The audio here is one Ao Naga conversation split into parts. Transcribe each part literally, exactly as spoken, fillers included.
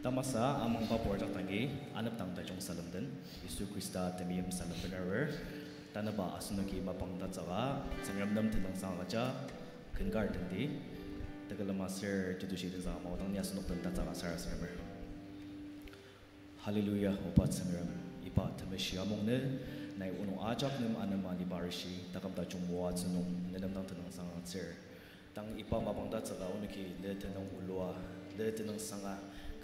Tamasa amangba purjak dangi, anepdang tajung salem den, Yisu Khrista temeim salem benarer, tanüba asenoki mapang tatsüka, Tsüngrem nem tenüngsang agüja, ken kar tendi, tekülem aser tetushi tenzüka maodang ni asenok den tatsüka sarasademer. Hallelujah, Oba Tsüngrem, iba temeshi amungnü, nai onok ajak nem anema liba arishi, taküm tajung moatsü nung, ne nem dang tenüngsang agütsür. Tang iba mapang tatsüka onoki ne tenüng olua, ne tenüngsanga,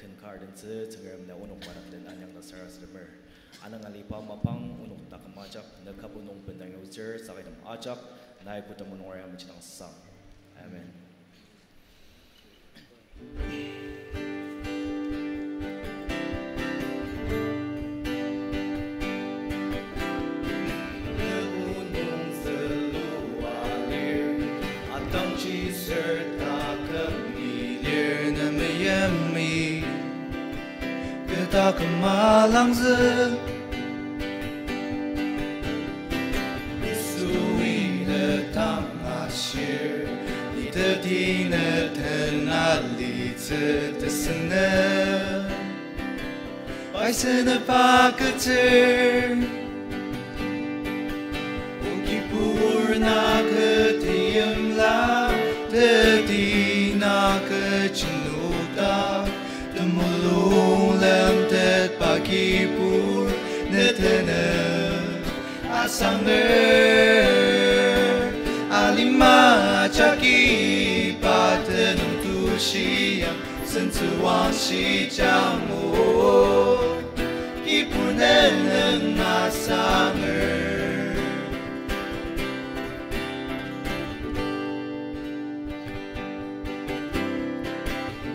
ken kar dentsü Tsüngrem ne onok madak den anyang ta sarasademer. Anang aliba mapang onok taküm ajak, ne kübok nung bendang yutsür, sakaitem ajak, nai kotem onok ya mejidangtsüsang. Amen. Atangji ser taküm ni lir ne meyimmi, kü taküm alangzü. Yisui ne tang ashir, ni teti ne tena litsü tesünü. Pai sünü pa kütsür, o kibur na kü teimla, teti na kü jenokta, temulung lemtetba kibur ne tenü asanger. Alima jagi pa tenüng tushiang, sentsüwangshi jangmo, kibur ne nüng asanger.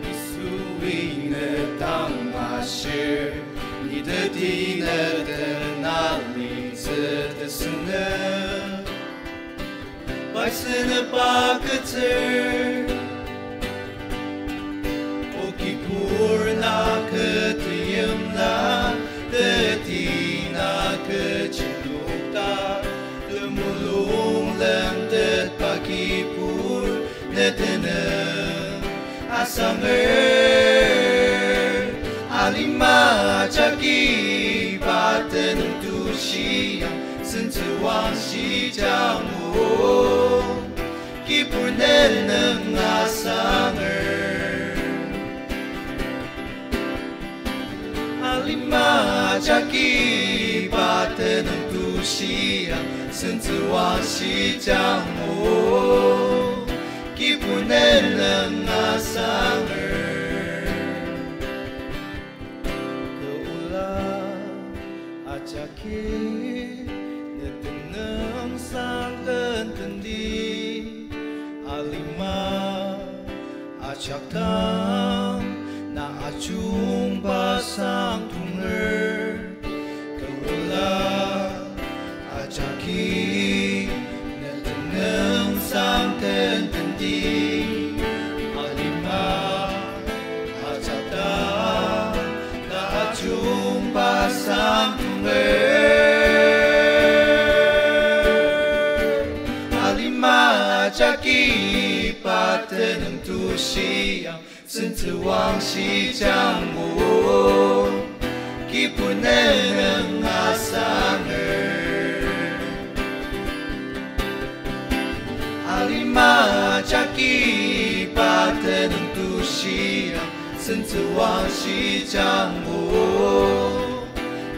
Yisui ne tang ashir, ni teti ne tena litsü tesünü. Pai sünü pa kütsür, o kibur na kü teimla, teti na kü jenokta, temulung lemtetba kibur ne tenü asanger. Alima jagi pa tenüng tushiang, sentsüwangshi jangmo, kibur ne nüng asanger. Alima jagi pa tenüng tushiang, sentsüwangshi jangmo, kibur ne nüng asanger. Kü ola ajaki ne tenüngsang ken tendi, alima ajak dang na ajungba sang tonger. Kü ola ajaki ne tenüngsang ken tendi, alima ajak dang na ajungba sang tonger. Alima jagi pa tenüng tushiang, sentsüwangshi jangmo, kibur ne nüng asanger. Alima jagi pa tenüng tushiang, sentsüwangshi jangmo,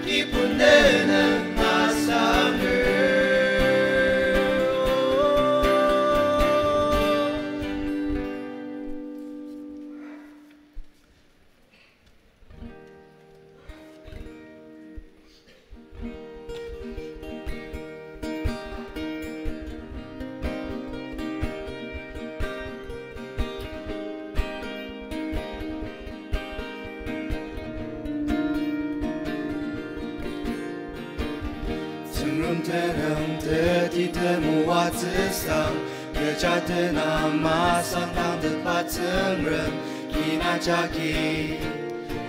kibur ne nüng asanger. Tsüngrem tenüng teti temoatsüsang, kecha tena masang tangtetba Tsüngrem, kin ajaki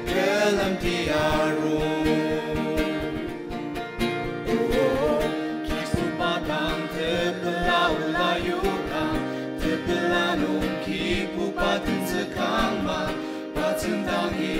külemti aru. Kibuba dang tepela ola yokang, tepela nung Kibuba tenzükang ma, pa tsüngdangi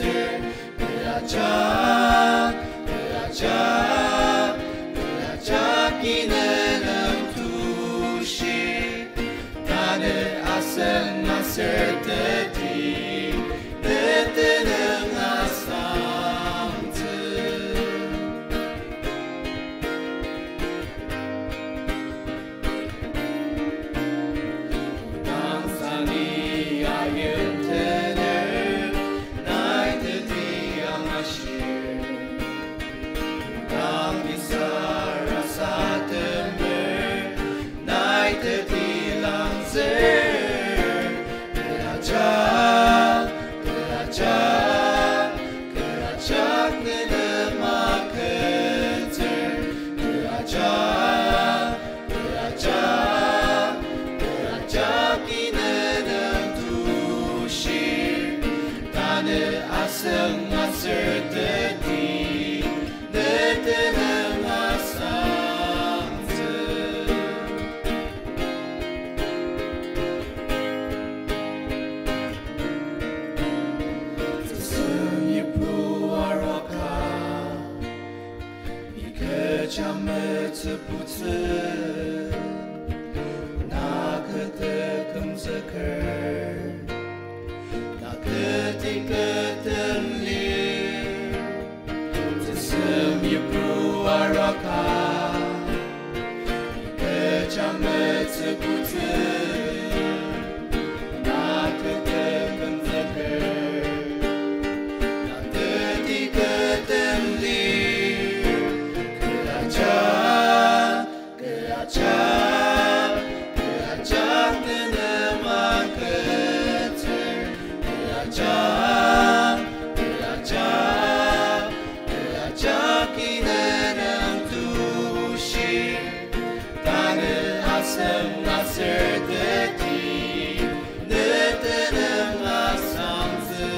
ketsür, ajak, ajak, ajak ine nem tushi, tanü asen aser teti, ne tenüng asangtsü. Tangsani ayim tener, nai teti angashir. Tangni sarasademer, nai teti langzür. Kü ajak, kü ajak, kü ajak ne nem aketsür. Kü ajak, kü ajak, kü ajak ine nem tushir. Tanü asüng aser teti, ne tenüng asangtsü. Tesem yipu aroka, ikecha metsübutsü, na kete kümzüker, na keti kete Semipru araka, kecha metsübutsü, na tete kümzüker, na teti ketemli, kecha, kecha, kecha tenema keter, kecha, kecha, kecha kinenem tushi, tanü asem aser teti, ne tenema sangtsü.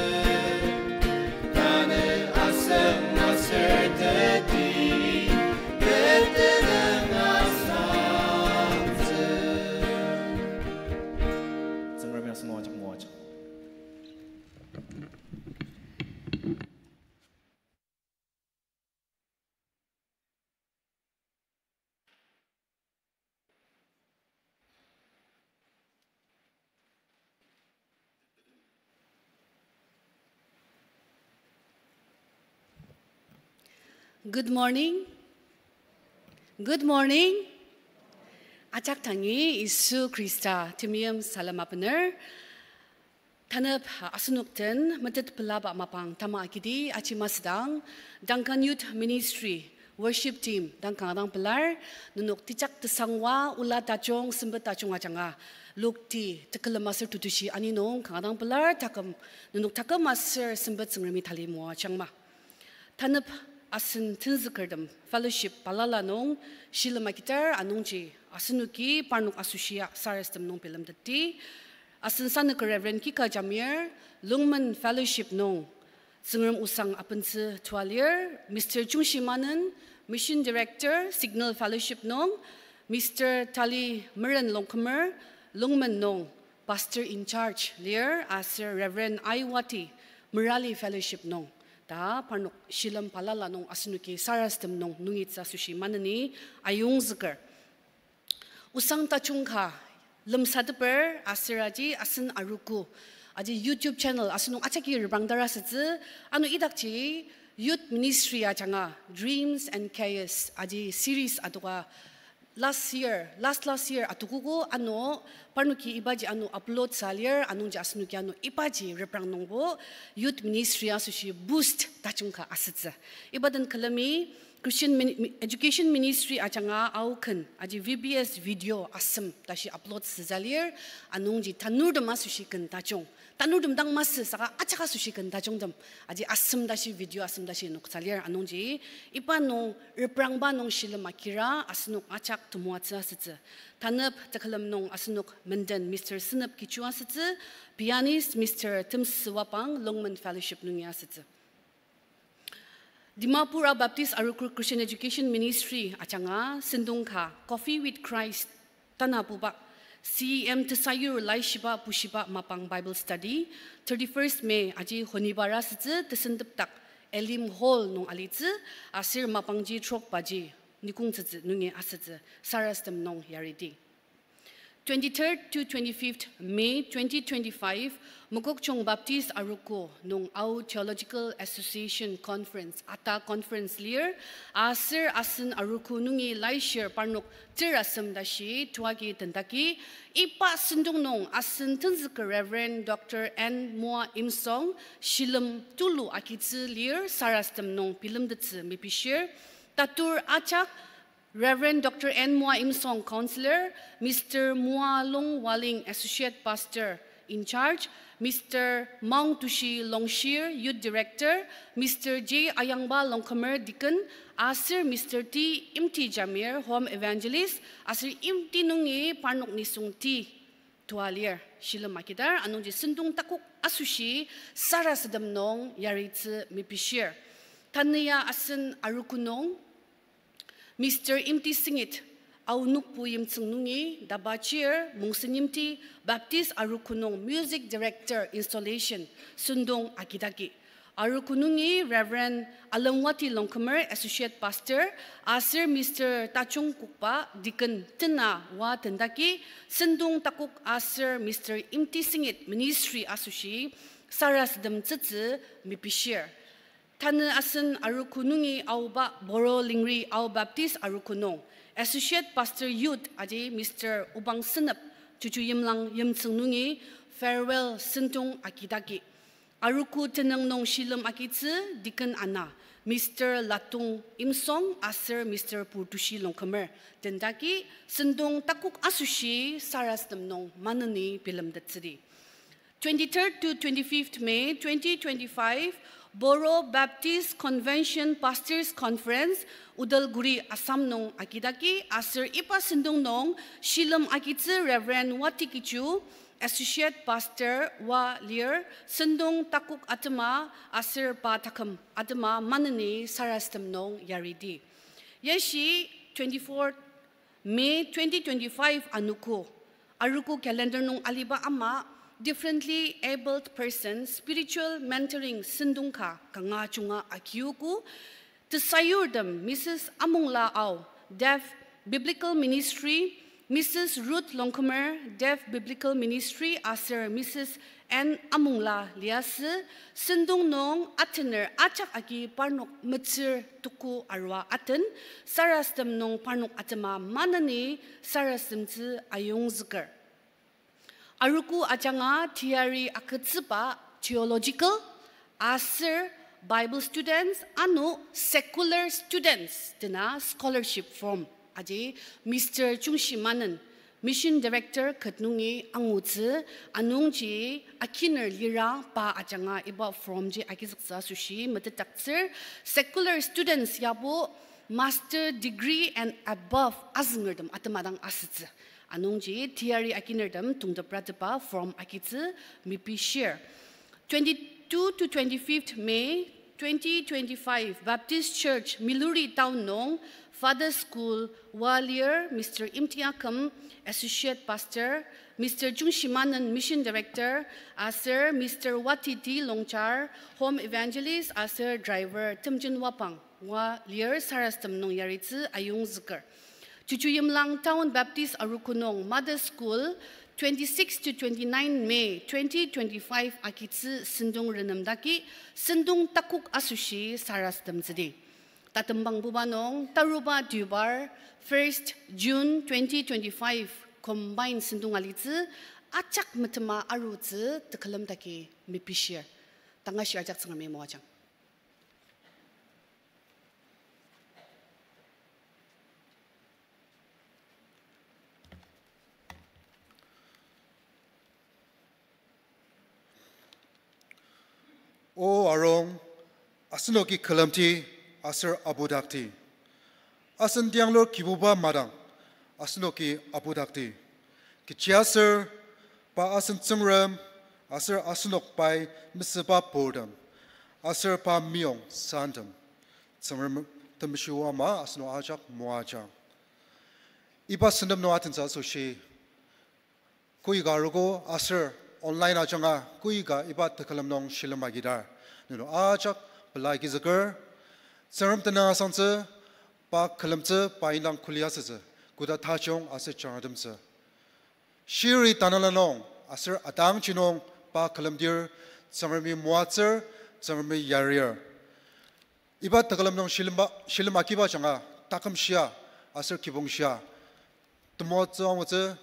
Tanü asem aser teti, ne tenema sangtsü. Tsüngremi asenok ajak moajang. Good morning. Good morning. Ajak dangi Yisu Khrista temeim salem abener. Tanep asenok den metet pelaba mapang tama agidi aji masüdang, Duncan Youth Ministry Worship Team dang kanga dang pelar, nenok tejak tesangwa ola tajung, sempet tajung ajanga, lokti tekülem aser tetushi ani nung kanga dang pelar, taküm, nenok taküm aser sempet Tsüngremi tali moajangma. Tanep asen tenzükertem fellowship balala nung shilem agitar anungji asenoki parnok asoshia sarasadem nung bilemtetti. Asen sanüker Reverend Kika Jamir, Lungmen Fellowship nung Tsüngrem osang abentsü toa lir, Mister Chungshi Manen, Mission Director, Signal Fellowship nung, Mister Tali Meren Longkumer, Lungmen nung Pastor in charge lir, aser Reverend Aiwati, Merali Fellowship nung, ta parnok shilem balala nung asenoki sarasadem nung nungitsü asoshi maneni ayongzüker. Osang tajung ka lemsateper aser aji asen arogo, aji YouTube channel asenok ajaki reprangdar asütsü, ano idakji Youth Ministry ajanga Dreams and Chaos aji series adoka last year, last last year atokogo ano parnoki ibaji ano upload sa lir, anungji asenoki ano ibaji reprang nungbo Youth Ministry asoshi boost tajung ka asütsü. Iba den külemi Christian Mini-, Mi-, Education Ministry ajanga aoken aji V B S video asem tashi upload sütsü lir, anungji tanurtem asoshi ken tajung. Tanurtem dang masü saka ajak asoshi ken tajungtem, aji asem tashi video asem tashi noksa lir anungji, iba nung reprangba nung shilem akira asenok ajak temoatsü asütsü. Tanep tekülem nung asenok menden Mister Senep Kichu asütsü, pianist Mister Temsü Wapang, Lungmen Fellowship nungi asütsü. Dimapur a Baptist Arogo Christian Education Ministry ajanga sentong ka Coffee with Christ tanabuba, C E M tesayur laishiba bushiba mapang Bible study, thirty-first May aji honibar asütsü, tesentepdak Elim Hall nung alitsü, aser mapangji trok baji nikongtsütsü nungi asütsü, sarasadem nung yariti. Twenty-third to twenty-fifth May twenty twenty-five, Mokokchung Baptist Arogo nung Ao Theological Association Conference, ata conference lir, aser asen arogo nungi laishir parnok ter asem tashi tuagi tendaki, iba sentong nung asen tenzüker Reverend Doctor N Moa Imsong shilem tulu agitsü lir, sarasadem nung bilemtettsü mepishir. Tatur ajak Reverend Doctor N Moa Imsong, Counselor, Mister Moa Long Waling, Associate Pastor in Charge, Mister Maung Tushi Longshir, Youth Director, Mister J Ayangba Longkumer, Deacon, aser Mister T Imti Jamir, Home Evangelist, aser Imti nungi parnok nisung ti toa lir, shilem akidar, anungji sentong takok asoshi sarasadem nung yaritsü mepishir. Tanü ya asen arogo nung, Mister Imti Singit, Ao Nokpu yimtsüng nungi, Daba Chir, Mungsen Imti, Baptist Arogo nung Music Director Installation, sentong agidagi. Arogo nungi Reverend Alemwati Longkumer, Associate Pastor, aser Mister Tachung Kukba, Deacon tena wa tendaki, sentong takok aser Mister Imti Singit Ministry asoshi sarasademtsütsü mepishir. Tanü asen arogo nungi aoba Boro Lingri Ao Baptist Arogo nung Associate Pastor Youth aji Mister Obang Senep, Chuchu Yimlang Yimtsüng nungi farewell sentong agidaki. Arogo tenüng nung shilem agitsü Deacon Ana, Mister Latung Imsong aser Mister Purtushi Longkümer, tendaki sentong takok asoshi sarasadem nung maneni bilemtettsüdi. Twenty-third to twenty-fifth May twenty twenty-five, Boro Baptist Convention Pastors Conference, Udalguri, Assam nung agidaki, aser iba sentong nung shilem agitsü Reverend Wati Kichu, Associate Pastor wa lir, sentong takok atema aser pa taküm atema maneni sarasadem nung yaridi. Yashi twenty-fourth May twenty twenty-five anogo, arogo calendar nung aliba ama, Differently Abled Person Spiritual Mentoring sentong ka kanga junga akiogo, tesayurtem Missus Amongla Ao, Deaf Biblical Ministry, Missus Ruth Longkumer, Deaf Biblical Ministry, aser Missus N Amongla liasü, sentong nung atener ajak agi parnok metsür tuku arua aten, sarasadem nung parnok atema maneni sarasademtsü ayongzüker. Arogo ajanga teyari agütsüba theological aser Bible students ano secular students dena scholarship form aji Mister Chungshi Manen, Mission Director ket nungi angutsü, anungji akiner lira pa ajanga iba form ji agizüktsü asoshi metetdaktsür, secular students yabo master degree and above azüngertem atema dang asütsü. Anungji teyari akinertem tongtepratepba form agitsü mepishir. Twenty-two to twenty-fifth May twenty twenty-five, Baptist Church, Miluri Town nung, Father School wa lir Mister Imtiakam, Associate Pastor, Mister Chungshimanen, Mission Director, aser Mister Watiti Longchar, Home Evangelist aser Driver, Temjen Wapang wa lir sarasadem nung yaritsü ayongzüker. Chuchu Yimlang Town Baptist Arogo nung Mother School, twenty-six to twenty-nine May twenty twenty-five agitsü sentong renemdaki, sentong takok asoshi sarasademtsüdi. Tatembangbuba nung taruba Deobar, first June twenty twenty-five combine sentong alitsü, ajak metema arutsü tekülem daki mepishir. Tangashi ajak Tsüngremi moajang. O arung, asenoki külemdi aser abudakdi. Asen tianglur Kibuba madang, asenoki abudakdi. Kechiaser pa asen Tsüngrem, aser asenok pai mesüba purtem, aser pa meyong santem. Tsüngrem Temeshi o ama asenok ajak moajang. Iba sentep nung atentsü asoshi, koika arogo aser online ajanga koika iba tekülem nung shilem agidar nenok ajak pela agizüker. Tsüngrem tenüng asangtsü, pa külemtsü, pa indang kuli asütsü, koda tajung aser jangratemtsü. Shiri tanela nung aser atangji nung pa külemdir, Tsüngremi moatsür, Tsüngremi yarir. Iba tekülem nung shilemba, shilem agiba ajanga, taküm shia, aser kibong shia, temoatsü angutsü,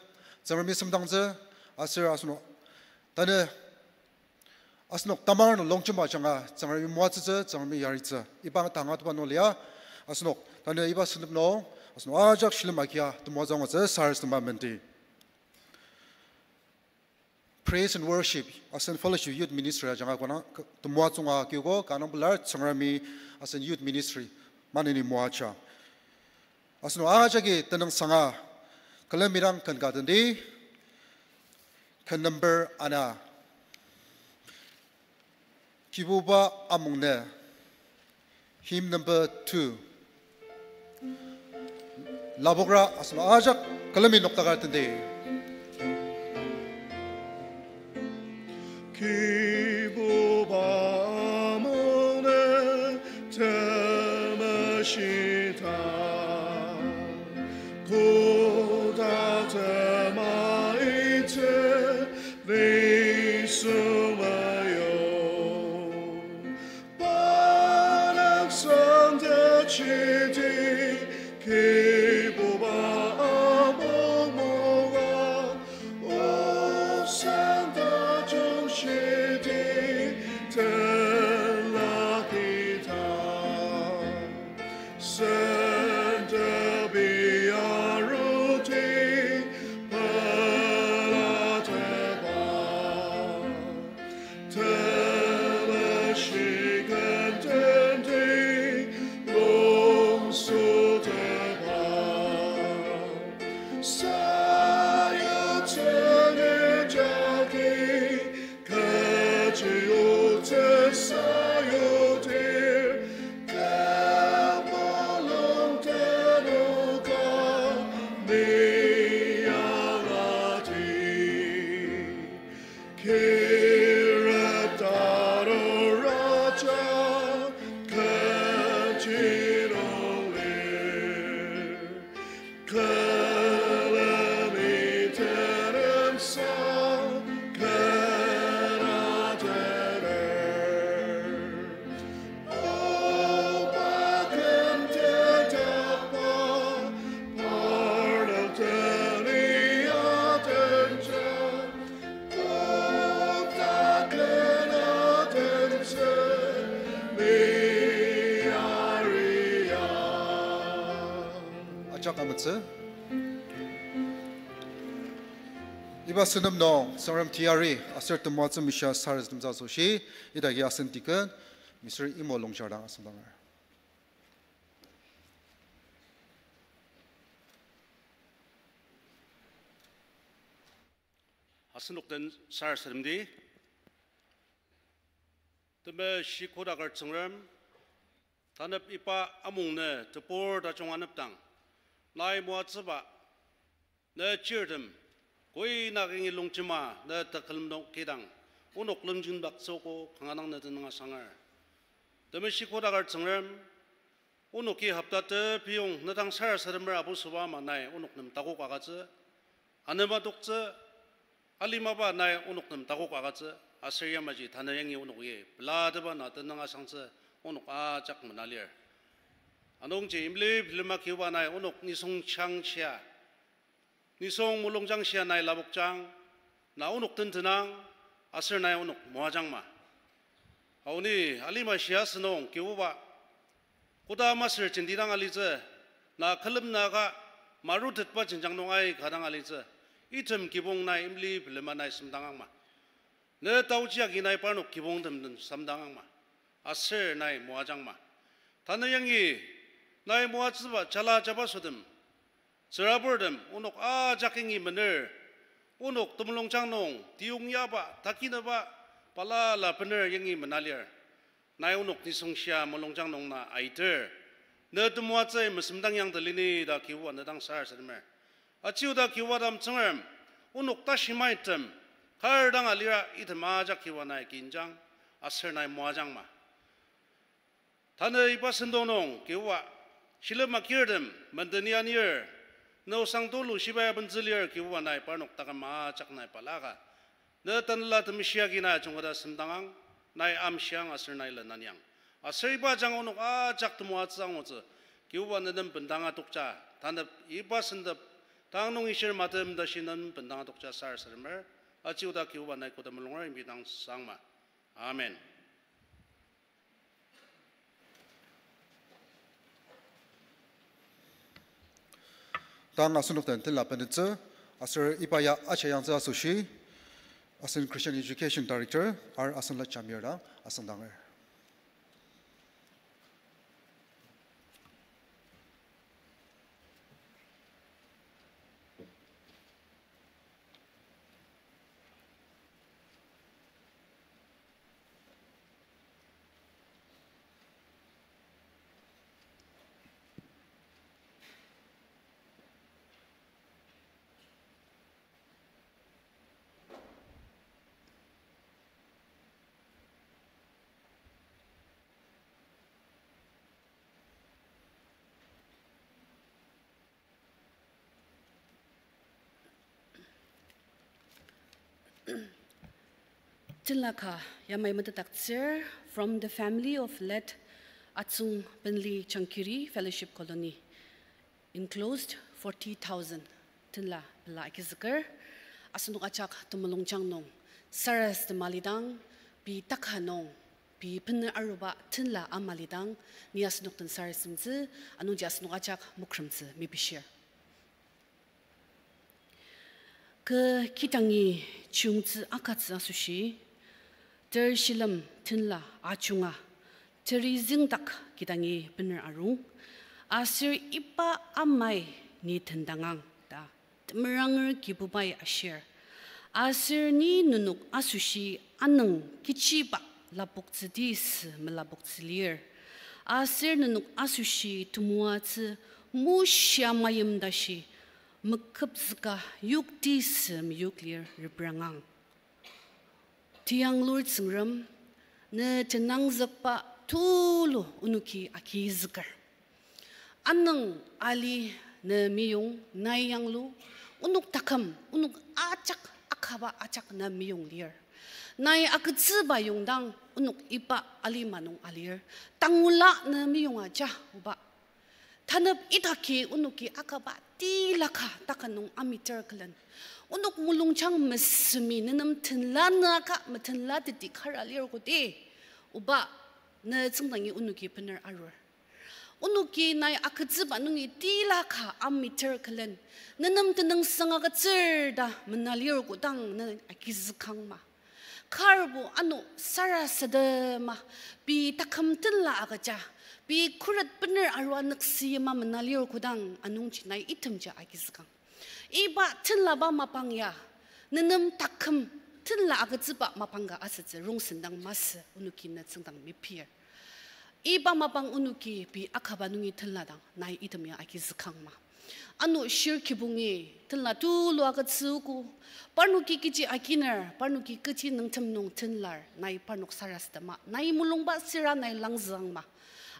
Tsüngremi semdangtsü, aser asenok, tanü, asenok tamar nung longjemba ajanga, Tsüngremi moatsütsü, Tsüngremi yaritsü. Iba tanga toba nung lia, asenok, tanü iba sentep nung, asenok ajak shilem agia, temoatsü angutsü, sarasadema mendi. Praise and Worship, asen Fellowship Youth Ministry ajanga kona, k-, temoatsü angu kiogo, kanang pelar Tsüngremi asen Youth Ministry maneni moaja. Asenok ajaki tenüngsanga, külemidang ken ka tendi, ken number ana. Kibuba amungnü, hymn number two. Lapokra asenok ajak külemi noktaker tendi. Kibuba amungnü temeshi ta, koda tema ite nisung mayo. Pa Sendebia ruti pelateba, temeshiken tendi longsuteba, sayutsü ni jagi, kechi otsü sayudir, kepalong tenoka ni alati. Kirep taro raja kechi nung lir. Külemi tenemsa kena tener. Oba küm tetakba, parnok teni atenja, oba kena tentsü, mi aria. Ajak ametsü. Iba süngdem nung Tsüngrem teyari aser temoatsü mishia sarasademtsü asoshi, idaki asen deacon, Mister Imo Longchar dang asüngdanger. Asenok den sarasademdi. Temeshi kodaker Tsüngrem, tanep iba amung nü tebur tajung anepdang, nai moatsüba, ne chirtem, koi na kingi longjema ne tekülem nung kidang, onok lemjindaktsüogo kanga dang ne tenüng asanger. Temeshi kodaker Tsüngrem, onoki hopta tepiyong ne dang sarasademer apu süba ama nai onok nem takok agütsü, anema toktsü, alimaba nai onok nem takok agütsü, aser yamaji tanü yangi onoki pelateba na tenüng asangtsü onok ajak mena lir. Anungji imli bilema kiba nai onok nisung changshia, nisung mulungjangshia nai lapokjang, na onok den tenang, aser nai onok moajangma. Aoni alima shia sünung kibuba, koda masür jenti dang alitsü, na külem naka marutetba jenjang nung aika dang alitsü, item kibong nai imli bilema nai semdangangma. Ne taoji agi nai parnok kibongtem den semdangangma. Aser nai moajangma. Tanü yangi nai moatsüba jala jabasotem, tsüraburtem, onok ajak yangi mener, onok temulungjang nung tiyongyaba, takinaba, balala bener yangi mena lir. Nai onok nisung shia mulungjang nung na aiter, ne temoatsü mesemdang yangteli ni ta kiwa ne dang sarasademer. Aji oda kiwa dang Tsüngrem, onok tashimaitem, kar dang alira item ajak kiwa nai kinjang, aser nai moajangma. Tanü iba sentong nung kiwa, shilem akirtem, menden anir, ne osang tulu shibai abentsü lir kiwa nai parnok taküm ajak nai balaka. Ne Tanela Temeshi agi nai ajungketa semdangang, nai amshiang aser nai lenanyang. Aser iba ajanga onok ajak temoatsü angutsü, kiwa ne nem bendanga tokja, tanep iba sentep, tang nung ishir matem tashi nem bendanga tokja sarasademer, aji oda kiwa nai koda mulunger imbidang sangma. Amen. Tang asenok den tenla benetsü, aser iba ya acha yangtsü asoshi, asen Christian Education Director, R. Asenla Jamir dang asüngdanger. Tenla ka yamai metetdaktsür, from the family of late Atsung Benli Changkiri, Fellowship Colony. Enclosed forty thousand tenla pela agizüker, asenok ajak temulungjang nung, sarasadem alidang, pei taka nung, pei bener aruba tenla ama lidang, ni asenok den sarasademtsü, anungji asenok ajak mokhremtsü mepishir. Kü kidangi chiyungtsü akatsü asoshi, ter shilem tenla ajunga, teri züngdak kidangi bener arung, aser iba amai ni tendangang ta temeranger Kibubai ashir. Aser ni nenok asoshi anüng kechiba lapoktsüdi sü melapoktsü lir. Aser nenok asoshi temoatsü mushia mayim tashi meküpzüka yokdi sü meyok lir reprangang. Tiyanglur Tsüngrem, ne tenangzükba tulu onoki agizüker. Anüng ali ne meyong nai yanglu, onok taküm, onok ajak akaba ajak ne meyong lir. Nai agütsüba yongdang onok iba alima nung alir. Tangula ne meyong aja oba. Tanep idaki onoki akaba tilaka taka nung amiter külen. Onok mulungjang mesemi nenem tenla nüaka metenla teti kara lir kodi. Oba, ne tsüngdangi onoki bener arur. Onoki nai agütsüba nungi tilaka amiter külen, nenem tenüngsang agütsür ta mena lir kodang ne agizükangma. Karbo ano sarasadema, pei taküm tenla agüja, pei khuret bener arua nüksüyima mena lir kodang anungji nai itemji agizükang. Iba tenlaba mapang ya, nenem taküm tenla agütsüba mapang ka asütsü rongsen dang masü onoki ne tsüngdang mepir. Iba mapang onoki pei akaba nungi tenla dang nai item ya agizükangma. Ano shir kibongi tenla tulu agütsüogo, parnoki kechi aginer, parnoki kechi nüngtem nung tenlar, nai parnok sarasadema, nai mulungba sira nai langzüangma.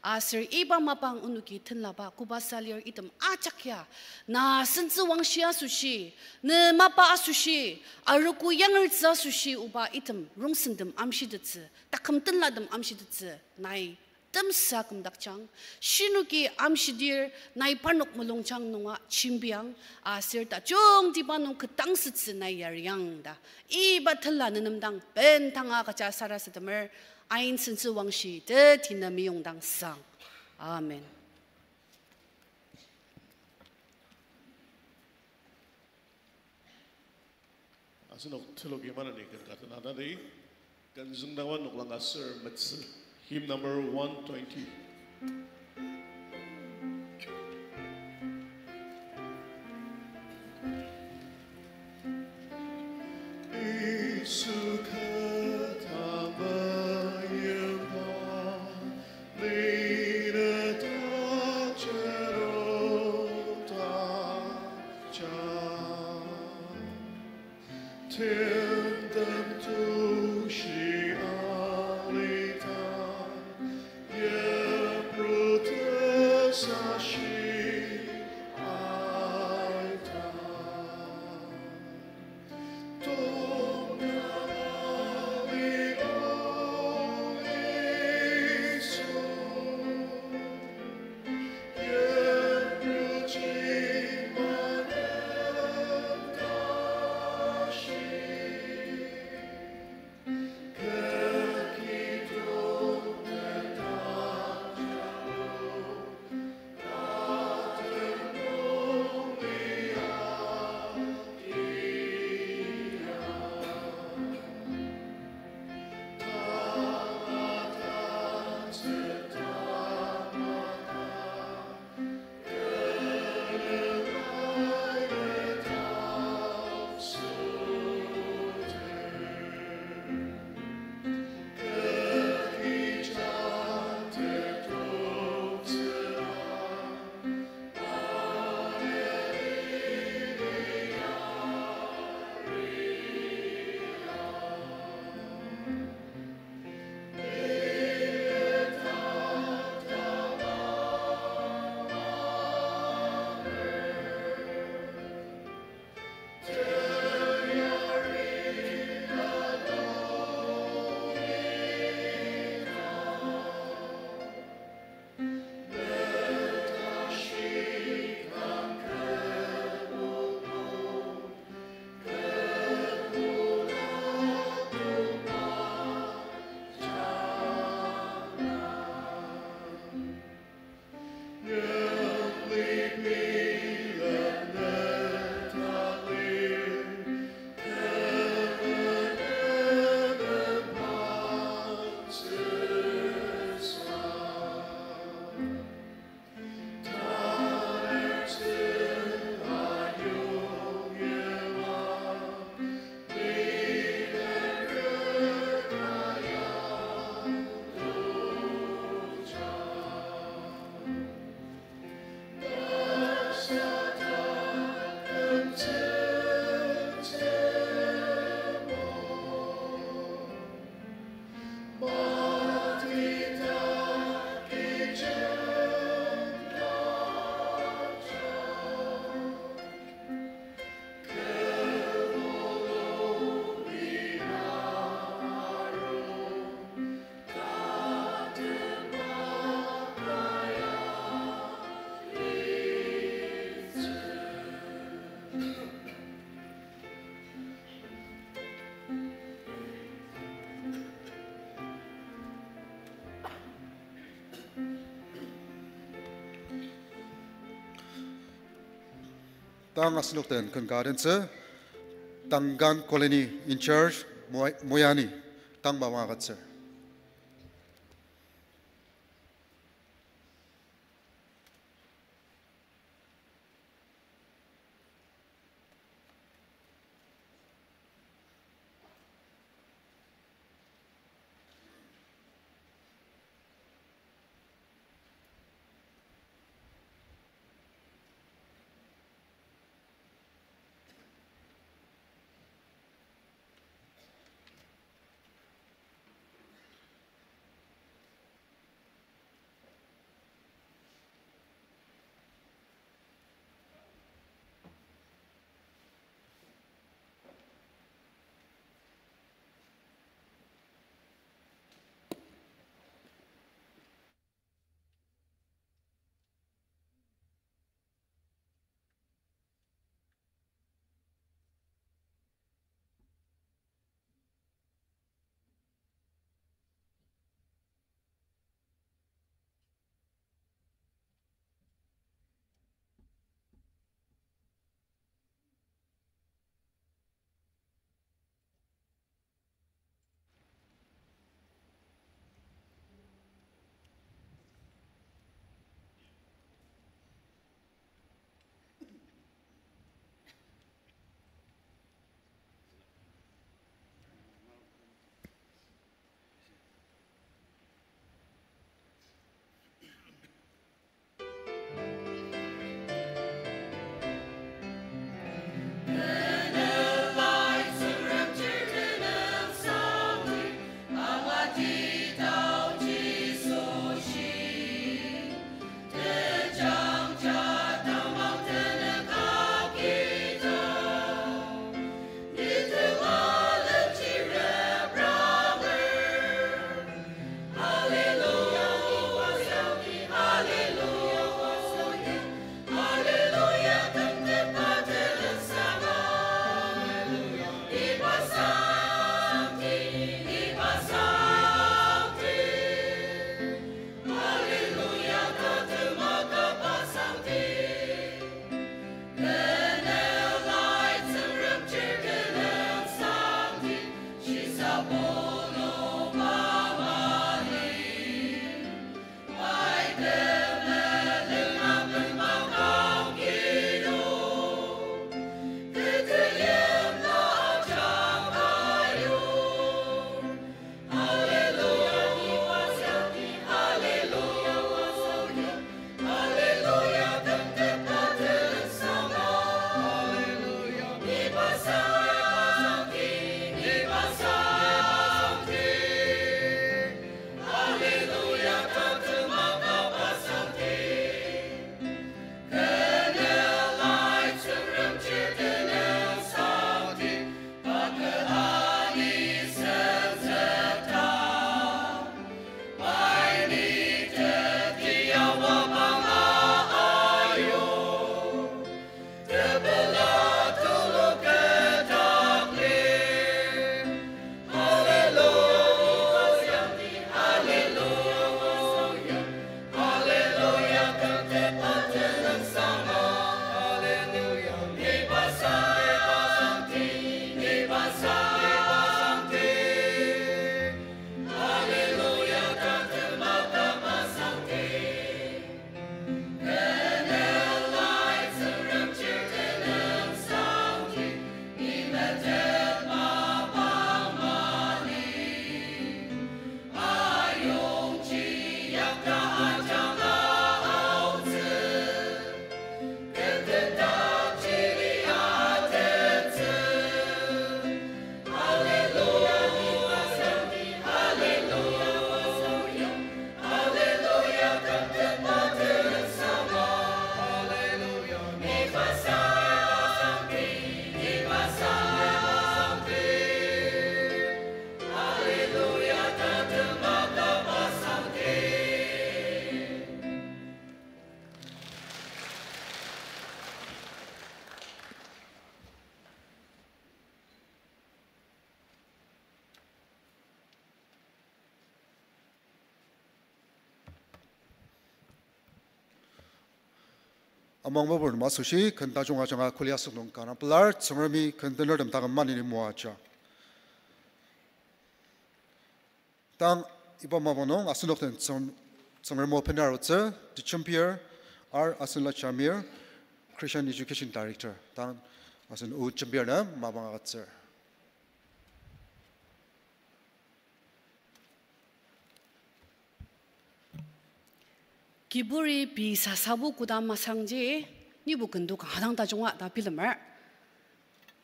Aser iba mapang onoki tenlaba koba sa lir item ajak ya, na sentsü wangshi asoshi, ne mapa asoshi, arogo yangertsü asoshi oba item rongsentem amshitettsü, taküm tenlatem amshitettsü, nai temsa kümdakjang, shinoki amshidir nai parnok mulungjang nunga jembiang, aser tajungtiba nung ketdangsütsü nai yariang ta. Iba tenla nenem dang bendanga agüja sarasademer, ain sentsü wangshi teti na meyongdang sang. Amen. Asenok teloki maneni ken ka tenatadi, ken züngdangba noklang aser metsü, hymn number one twenty. Yisu kata meyimba, lina ta jero ta ja. Timtem tushi alita, yipru tesashi aita. Tang asenok den ken ka adentsü, Tangan Colony in charge, Moy-, Moyani, tang mapang agütsür. Amang mapur nem asoshi ken tajung ajanga kuli asok nung kanga pelar, Tsüngremi ken tenertem taküm maneni moaja. Tang iba mapang nung asenok den Tsüng-, Tsüngrem o bener arutsü, Tejembir R. Asenla Jamir, Christian Education Director. Tang asen o Jembir nem mapang agütsür. Kiburi pei sasabu koda masangji, nibo kendo kanga dang tajunga ta bilemer.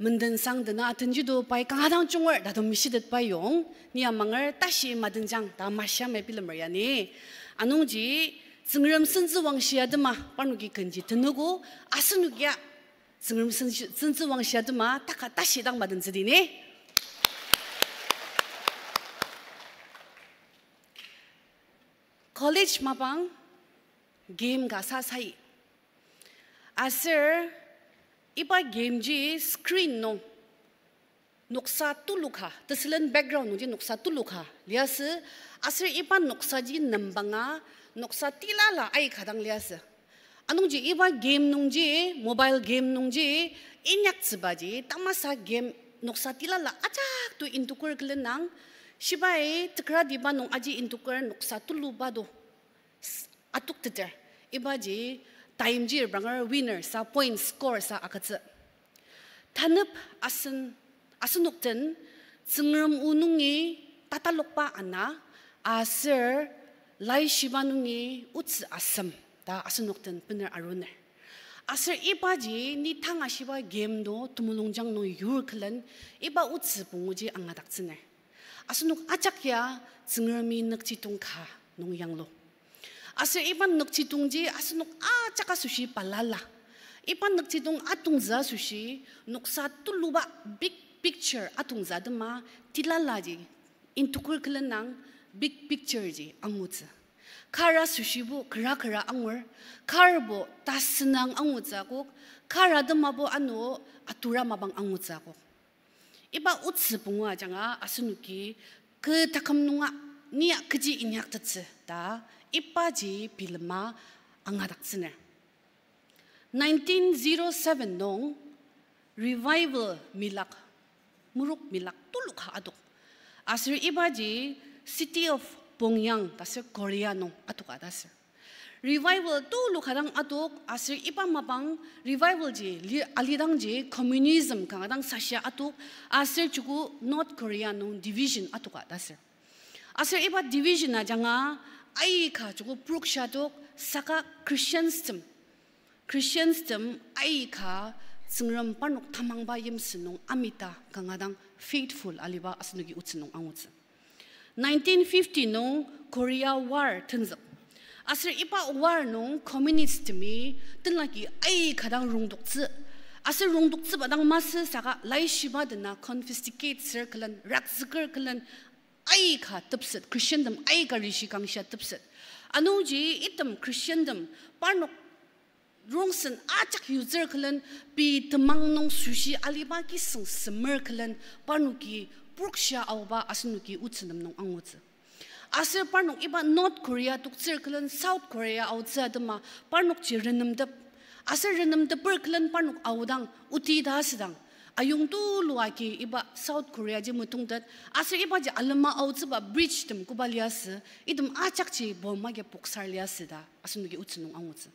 Menden sang dena atenji do pai kanga dang junger ta do mishitet pai yong, ni amanger tashi madenjang ta mashiamai bilemer yani. Anungji, Tsüngrem sentsüwangshi atema parnoki kenji tenogo, asenokia Tsüngrem sentsü-, sentsüwangshi atema taka tashi dang madentsüdi ni. College mapang game ka sa sai. Aser iba game ji screen nung noksa tulu ka, tesülen background nungji noksa tulu ka liasü, aser iba noksaji nembanga noksa tilala aika dang liasü. Anungji iba game nungji, mobile game nungji, inyaktsübaji, tamasa game noksa tilala ajak to intoker külenang, shibai tekratiba nung aji intoker noksa tuluba do. S-, atukteter. Ibaji time ji repranger winner sa point score sa agütsü. Tanep asen, asenok den Tsüngrem o nungi tatalokba ana, aser laishiba nungi otsü asem ta asenok den bener aruner. Aser ibaji ni tanga shiba game do temulungjang nung yur külen iba otsü punguji angadaktsüner. Asenok ajak ya Tsüngremi nükjidong ka nung yanglu. Aser iba nükjidongji asenok ajak asoshi balala. Iba nükjidong atongzü asoshi noksa tuluba big picture atongzü atema tilalaji intoker külenang big picture ji angutsü. Kar asoshibo kera kera angur, karbo tasünang angutsü akok, kar atemabo ano atura mapang angutsü akok. Iba otsü pungu ajanga asenoki kü taküm nunga nia kechi inyaktettsü ta ibaji bilema angadaktsüner. Nineteen zero seven nung revival milak, muruk milak tulu ka adok. Aser ibaji City of Pyongyang ta ser Korea nung adoka ta ser. Revival tulu ka dang atok, aser iba mapang revival ji li-, alidangji communism kanga dang sashia atok, aser joko North Korea nung division adoka ta ser. Aser iba division ajanga aika joko purokshia adok, saka Christianstem, Christianstem aika Tsüngrem parnok tamangba yimsü nung amita kanga dang faithful aliba asenoki otsü nung angutsü. Nineteen fifty nung Korea War tenzük. Aser iba war nung communist temi tenlaki aika dang rongdoktsü. Aser rongdoktsüba dang masü saka laishiba dena confiscate sür külen, rakzüker külen, aika tepset, Christiantem aika rishi kangshia tepset. Anungji item Christiantem parnok rongsen ajak yutsür külen, pei temang nung süshi aliba kisüng semer külen, parnoki purokshia aoba asenoki otsü nem nung angutsü. Aser parnok iba North Korea toktsür külen South Korea aotsü atema parnokji renemtep. Aser renemteper külen parnok aodang oti ta asüdang ayong tulu agi iba South Korea ji metongtet, aser ibaji alema aotsüba bridge tem koba liasü, item ajakji bomb agi poksar liasü ta asenoki otsü nung angutsü.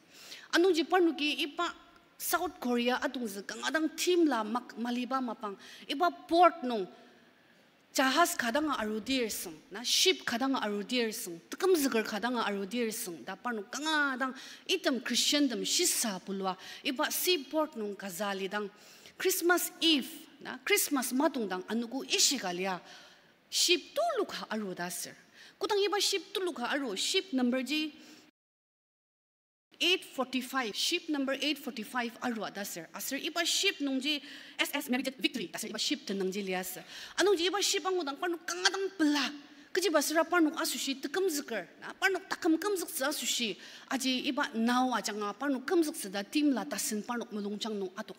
Anungji parnoki iba South Korea atongzü kanga dang timla mak-, maliba mapang, iba port nung jahaz ka danga arudir süng, na ship ka danga arudir süng, tekümzüker ka danga arudir süng ta parnok kanga dang item Christiantem shisa bulua iba seaport nung kaza lidang, Christmas Eve, na Christmas matongdang anogo ishika lia ship tulu ka aru ta ser. Kodang iba ship tulu ka aru, ship number ji eight forty-five, ship number eight forty-five arua ta ser. Aser iba ship nungji S S Merited Victory ta ser iba ship tenüngji liasü. Anungji iba ship angudang parnok kanga dang pela. Kechiba süra parnok asoshi tekümzüker, na parnok taküm kümzüktsü asoshi, aji iba nao ajanga parnok kümzüktsü ta timla tasen parnok mulungjang nung atok.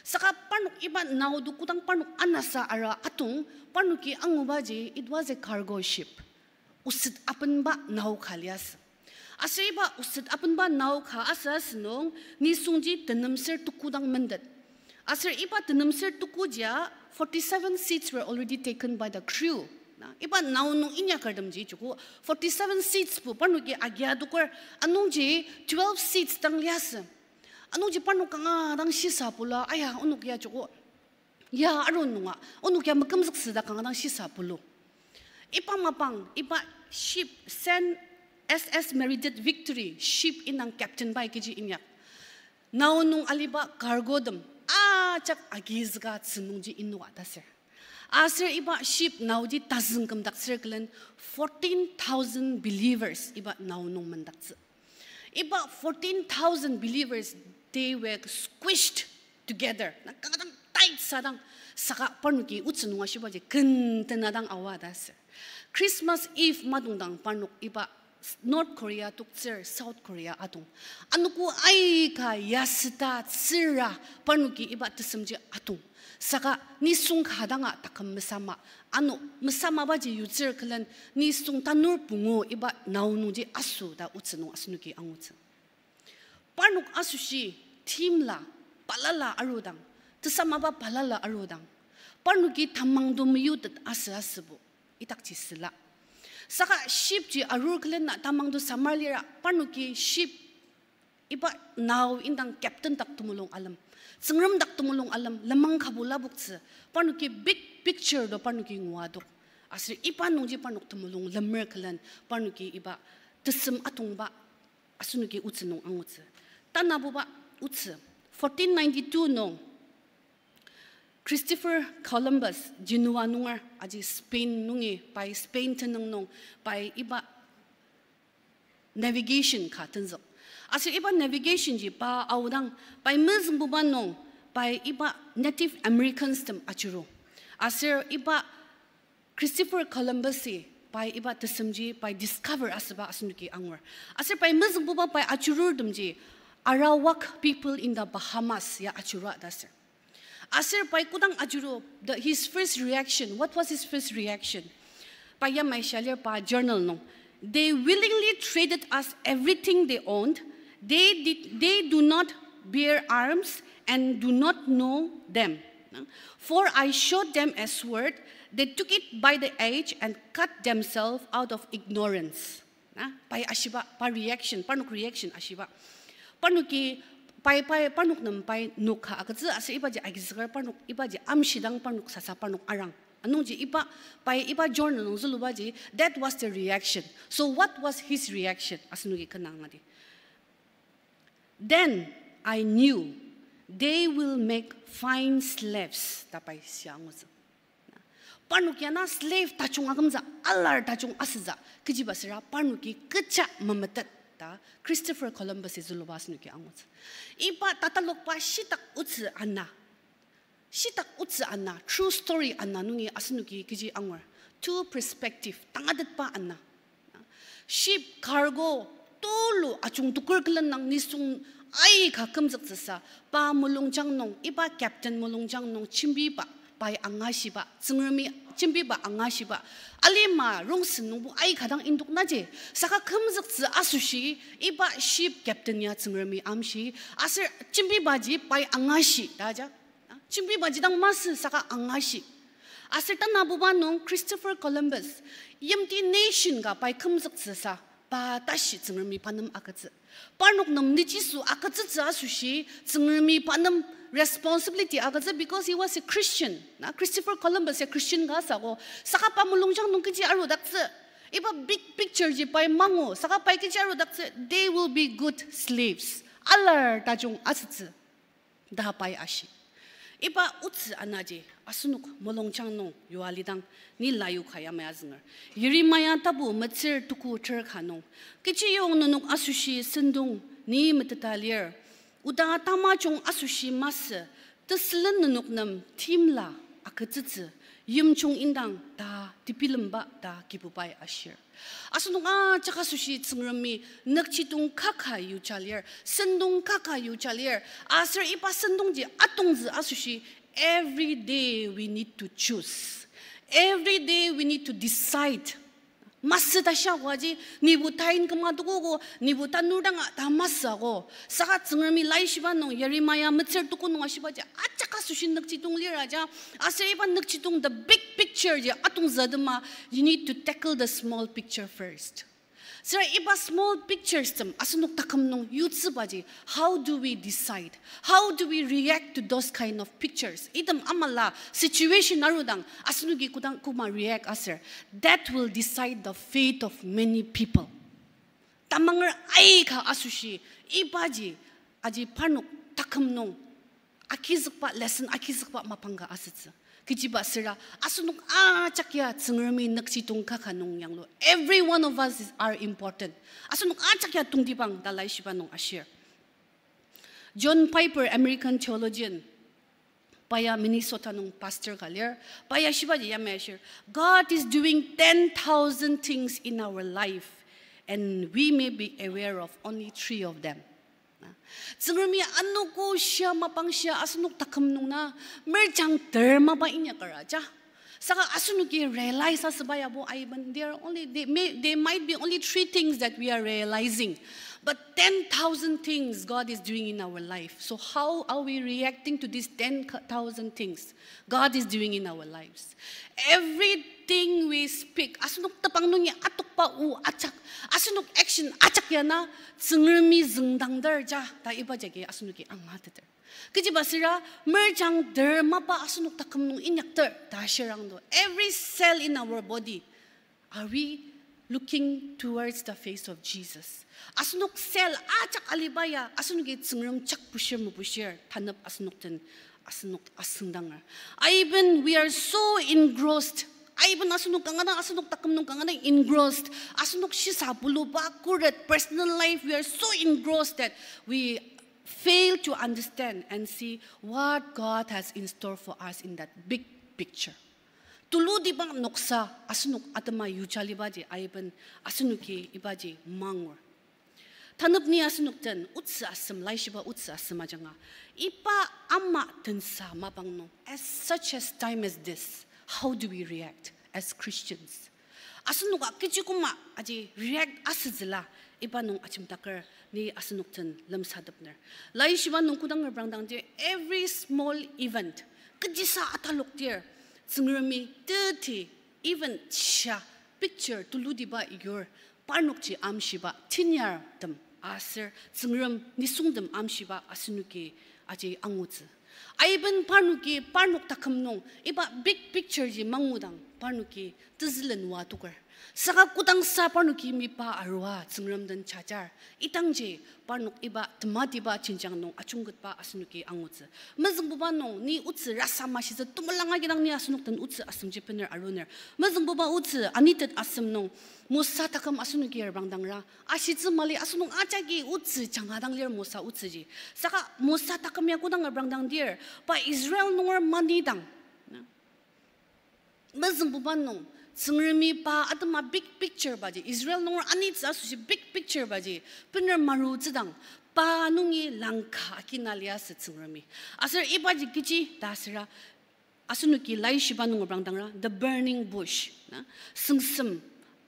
Saka parnok iba nao to kodang parnok anasa ara atong, parnoki angubaji, it was a cargo ship. Oset apenba nao ka liasü. Aser iba oset abenba nao ka asü asünung, nisungji tenemser tuku dang mended. Aser iba tenemser tuku jia, forty-seven seats were already taken by the crew. Na, iba nao nung inyakertemji joko, forty-seven seatsbo parnoki agia adoker, anungji twelve seats dang liasü. Anungji parnok kanga dang shisa pula, aya, onok ya joko, ya aru nunga, onok ya mekümzüksü ta kanga dang shisa pulu. Iba mapang, iba ship Saint S S Meredith Victory ship indang captain pai kechi inyak. Nao nung aliba cargotem ajak agizüka tsünungji inua ta ser. Aser iba ship naoji tazüng kümdaktsür külen fourteen thousand believers iba nao nung mendaktsü. Iba fourteen thousand believers, they were squished together. Na kanga dang tight sadang, saka parnoki otsü nung ashibaji kentena dang awa ta ser. Christmas Eve madongdang parnok iba North Korea toktsür South Korea atong. Anogo aika yasüta tsüra parnoki iba tesemji atong. Saka nisung ka danga taküm mesama, ano mesamabaji yutsür külen nisung tanur pungu iba nao nungji aso ta otsü nung asenoki angutsü. Parnok asoshi timla balala arudang, tesamaba balala arudang, parnoki tamang do meyutet asü asübo idakji süla. Saka shipji arur külen na tamang do samar lira, parnoki ship iba nao indang captain dak temulung alem, Tsüngrem dak temulung alem, lenmang kabu lapoktsü, parnoki big picture do parnoki nguadok. Aser iba nungji parnok temulung lemer külen, parnoki iba tesem atongba asenoki otsü nung angutsü. Tanabuba otsü, fourteen ninety-two nung, Christopher Columbus Genoa nunger aji Spain nungi pai Spain tenüng nung pai iba navigation ka tenzük. Aser iba navigation ji pa aodang pai mezüngbuba nung pai iba Native Americans tem ajuru. Aser iba Christopher Columbus-i pai iba tesemji pai discover asüba asenoki angur. Aser pai mezüngbuba pai ajururtemji Arawak people in the Bahamas ya ajurua ta ser. Aser pai kodang ajuru, the, his first reaction, what was his first reaction? Pai yamai shia lir pa journal nung, "They willingly traded us everything they owned. They did, they do not bear arms and do not know them. For I showed them a sword. They took it by the edge and cut themselves out of ignorance." Na, pai ashiba, pa reaction, parnok reaction ashiba. Parnoki, pai, pai, parnok nem pai nokha agütsü aser ibaji agizüker parnok, ibaji amshidang parnok sasa parnok arang. Anungji iba, pai iba journal nung zülubaji, that was the reaction. So what was his reaction? Asenoki kenangadi. Then I knew they will make fine slaves, ta pai shia angutsü. Parnok ya na slave tajung akümtsü, alar tajung asütsü, kechiba süra parnoki kecha memetet ta Christopher Columbus-i züluba asenoki angutsü. Iba tatalokba shitak otsü ana, shitak otsü ana, true story ana nungi asenoki kechi angur. Two perspective, tangatetba ana. Ship cargo tulu ajungtoker külen nung nisung aika kümzüktsüsa, pa mulungjang nung, iba captain mulungjang nung jembiba, pai angashiba, Tsüngremi jembiba angashiba, alima rongsen nungbo aika dang indok naji, saka kümzüktsü asoshi, iba ship captain ya Tsüngremi amshi, aser jembibaji pai angashi, ta ja. Jembibaji dang masü saka angashi. Aser tanabuba nung Christopher Columbus, yimti nation ka pai kümzüktsüsa, pa tashi Tsüngremi pa nem agütsü. Parnok nem nüchiso agütsütsü asoshi, Tsüngremi pa nem responsibility agütsü because he was a Christian. Na Christopher Columbus ya Christian ka asüogo, saka pa mulungjang nung kechi arudaktsü. Iba big picture ji pai mangu, saka pai kechi arudaktsü, they will be good slaves. Alar tajung asütsü. Ta pai ashi. Iba otsü anaji asenok mulungjang nung yua lidang ni layu ka yamai azünger. Yeremia tabu metsür tuku ter ka nung, kechiyong nenok asoshi sentong ni meteta lir, oda tamajung asoshi masü, tesülen nenok nem timla agütsütsü, yimjung indang ta tebilemba ta Kibubai ashir. Asenok ajak asoshi Tsüngremi nükjidong kaka yuja lir, sentong kaka yuja lir, aser iba sentongji atongtsü asoshi every day we need to choose. Every day we need to decide. Masü ta shia koaji, nibo tain küma tukogo, nibo tanur danga ta masü ako. Saka Tsüngremi laishiba nung, Yeremia metsür tuko nung ashibaji, ajak asoshi nükjidong lir aja, aser iba nükjidong the big picture ji atongzü atema, you need to tackle the small picture first. Süra iba small pictures tem asenok taküm nung yutsübaji, how do we decide? How do we react to those kind of pictures? Item amala situation arudang asenoki kodang koma react aser, that will decide the fate of many people. Tamanger aika asoshi, ibaji, aji parnok taküm nung agizükba lesson, agizükba mapang ka asütsü. Kechiba süra, asenok ajak ya Tsüngremi nükjidong kaka nung yanglu. Every one of us is, are important. Asenok ajak ya tongtibang ta laishiba nung ashir. John Piper, American theologian, pa ya Minnesota nung pastor ka lir, pa ya shibaji yamai ashir, God is doing ten thousand things in our life, and we may be aware of only three of them. Na, Tsüngremi anogo shia mapang shia asenok taküm nung na, merjang ter mapa inyakar aja. Saka asenoki realize asüba yabo aiben, there are only, they may, there might be only three things that we are realizing. But ten thousand things God is doing in our life. So how are we reacting to these ten thousand things God is doing in our lives? Everything we speak, asenok tepang nungi atokba o ajak, asenok action ajak ya na, Tsüngremi züngdangdar ja, ta iba jagi asenoki angateter. Kechiba süra, merjang ter mapa asenok taküm nung inyakter ta shirang do. Every cell in our body, are we looking towards the face of Jesus? Asenok cell ajak aliba ya, asenoki Tsüngrem jak bushir mebushir, tanep asenok den, asenok asüngdanger. Aiben, we are so engrossed. Aiben asenok kanga dang, asenok taküm nung kanga dang engrossed. Asenok shisa buluba, kuret, personal life, we are so engrossed that we fail to understand and see what God has in store for us in that big picture. Tulutiba noksa asenok atema yuja libaji aiben asenoki ibaji mangur. Tanep ni asenok den otsü asem, laishiba otsü asem ajanga, iba ama tensa mapang nung, as such as time as this, how do we react as Christians? Asenoka kechi koma aji react asütsüla, iba nung ajemdaker ni asenok den lemsatepner. Laishiba nung kodang reprangdang ji, every small event, kechisa ataloktir, Tsüngremi teti, even shia picture tulutiba yur, parnokji amshiba tenyartem aser Tsüngrem nisungtem amshiba asenoki aji angutsü. Aiben parnoki parnok taküm nung iba big picture ji mangudang parnoki tezülen oa toker. Saka kodangsa parnoki mipa arua Tsüngrem den jajar, idangji parnok iba tematiba jenjang nung ajungketba asenoki angutsü. Mezüngbuba nung ni otsü rasa mashitsü temelang agidang ni asenok den otsü asemji bener aruner. Mezüngbuba otsü anitet asem nung Mosa taküm asenoki reprangdangra, ashitsü mali asenok ajaki otsü janga dang lir Mosa otsüji. Saka Mosa taküm ya kodang reprangdangdir, pa Israel nunger manidang mezüngbuba nung, Tsüngremi pa atema big picture baji, Israel nunger anitsü asoshi big picture baji bener marutsüdang, pa nungi langka akina liasü Tsüngremi. Aser ibaji kechi ta süra, asenoki laishiba nung reprangdangra, the burning bush, na, süngsem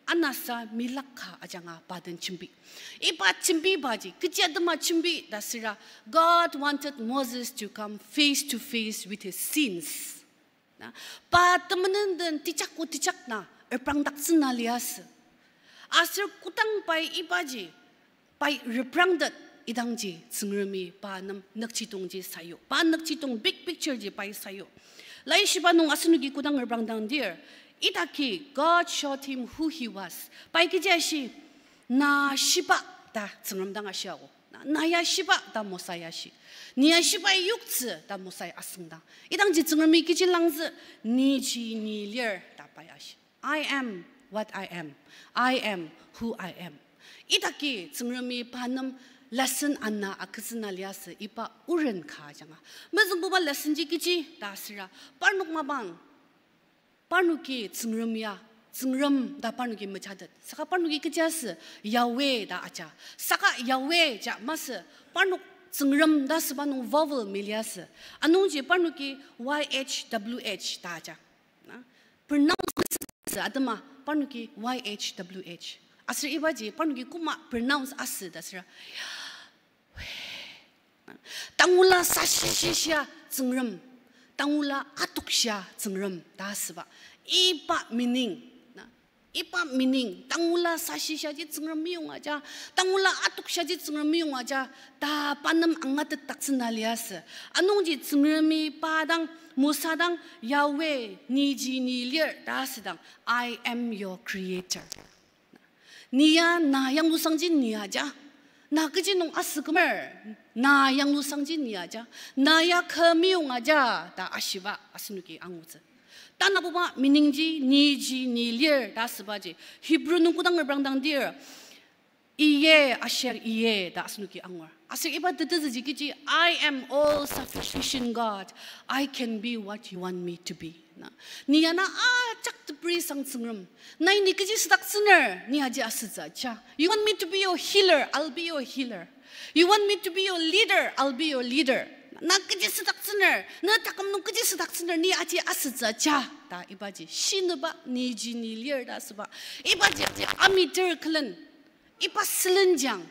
anasa milaka ajanga pa den jembi. Iba jembibaji kechi atema jembi ta süra, God wanted Moses to come face to face with his sins. Na, pa temenen den tejako tejak na reprangdaktsüna liasü. Aser kodang pai ibaji, pai reprangdet idangji Tsüngremi pa nem nükjidongji sayu. Pa nükjidong big picture ji pai sayu. Laishiba nung asenoki kodang reprangdangdir, idaki God showed him who he was. Pai kechi ashi, na shiba ta Tsüngrem dang ashiago. Na, na ya shiba ta Mosa ya shi. Ni ya shiba yoktsü ta Mosa ya asüngdang. Idangji Tsüngremi kechi langzü, niji ni lir ta pai ashi. I am what I am. I am who I am. Idaki Tsüngremi pa nem lesson ana akütsüna liasü iba oren ka ajanga. Mezüngbuba lesson ji kechi ta süra, parnok mapang, parnoki Tsüngrem ya, Tsüngrem ta parnoki mejatet. Saka parnoki kechi asü, Yahweh ta aja. Saka Yahweh ja masü, parnok Tsüngrem ta süba nung vowel meliasü. Anungji parnoki Y H W H ta aja. Na, pronounce asü atema, parnoki Y H W H. Aser ibaji parnoki koma pronounce asü ta süra. Tangula sashishia Tsüngrem, tangula atokshia Tsüngrem ta asüba. Iba meaning, na, iba meaning, tangula sashishia ji Tsüngrem meyong aja, tangula atokshia ji Tsüngrem meyong aja, ta pa nem angatetdaktsüna liasü. Anungji Tsüngremi pa dang, Mosa dang, Yahweh, niji ni lir ta asüdang, I am your creator. Ni ya na yanglusangji ni aja. Na kechi nung asükemer, na yanglusangji ni aja. Na ya kü meyong aja ta ashiba asenoki angutsü. Tanabuba meaning ji niji ni lir ta asübaji Hebrew nung kodang reprangdang dir, Iye asher iye ta asenoki angur. Aser iba tetezüji kechi, I am all sufficient God. I can be what you want me to be. Na, ni ya na ajak teperi sang Tsüngrem. Nai ni kechi südaktsüner, ni aji asütsü aja. You want me to be your healer, I'll be your healer. You want me to be your leader, I'll be your leader. Na kechi südaktsüner, na taküm nung kechi südaktsüner, ni aji asütsü aja. Ta ibaji shinüba niji ni lir ta asüba. Ibaji aji amiter külen. Iba sülenjang,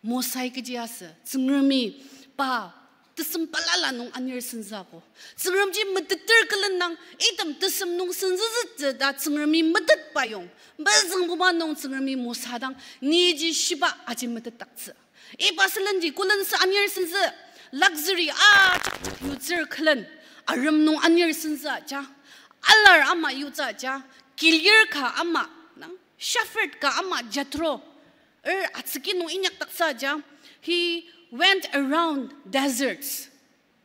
Mosai kechi asü, Tsüngremi pa tesem balala nung anir senzüako. Tsüngremji meteter külen nang, item tesem nung senzüzütsü ta Tsüngremi metetba yong. Mezüngbuba nung Tsüngremi Mosa dang, niji shiba aji metetdaktsü. Iba sülenji kolensa anir senzü, luxury ajak yutsür külen, arem nung anir senzü aja, alar ama yutsü aja, kilir ka ama, nang, shepherd ka ama Jethro, er atsüki nung inyakdaktsü aja, he went around deserts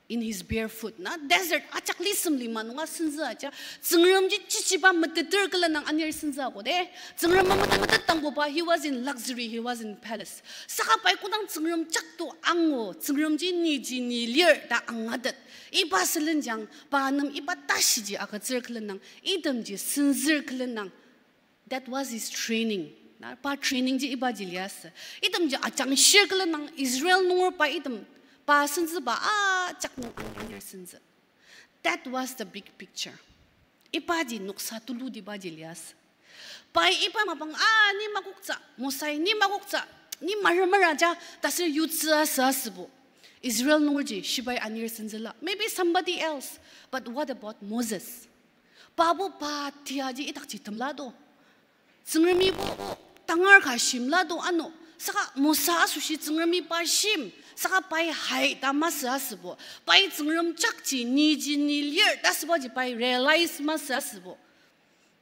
in his bare foot. Na desert ajak lisem lima nunga senzü aja, Tsüngremji chichiba meteter külen nang anir senzüako de. Tsüngrem memetet metet dangboba, he was in luxury, he was in palace. Saka pai kodang Tsüngrem jakto angu, Tsüngremji niji ni lir ta angatet. Iba sülenjang, pa nem iba tashiji agütsür külen nang, itemji senzür külen nang, that was his training. Na, pa training ji ibaji liasü. Itemji ajangshir külen nang Israel nunger pa item, pa senzüba ajak nung anir senzü. That was the big picture. Ibaji noksa tuludibaji liasü. Pai iba mapang, a, ni makoktsü, Mosai, ni makoktsü, ni maremera ja, ta ser yutsü asü asübo. Israel nungerji shibai anir senzüla. Maybe somebody else, but what about Moses? Pabo pa tiaji idakji temla do. Tsüngremibo tangar ka shimla do ano. Saka Mosa asoshi Tsüngremi pa shim. Saka pai hai ta masü asübo. Pai Tsüngrem jakji niji ni lir ta asübaji pai realize masü asübo.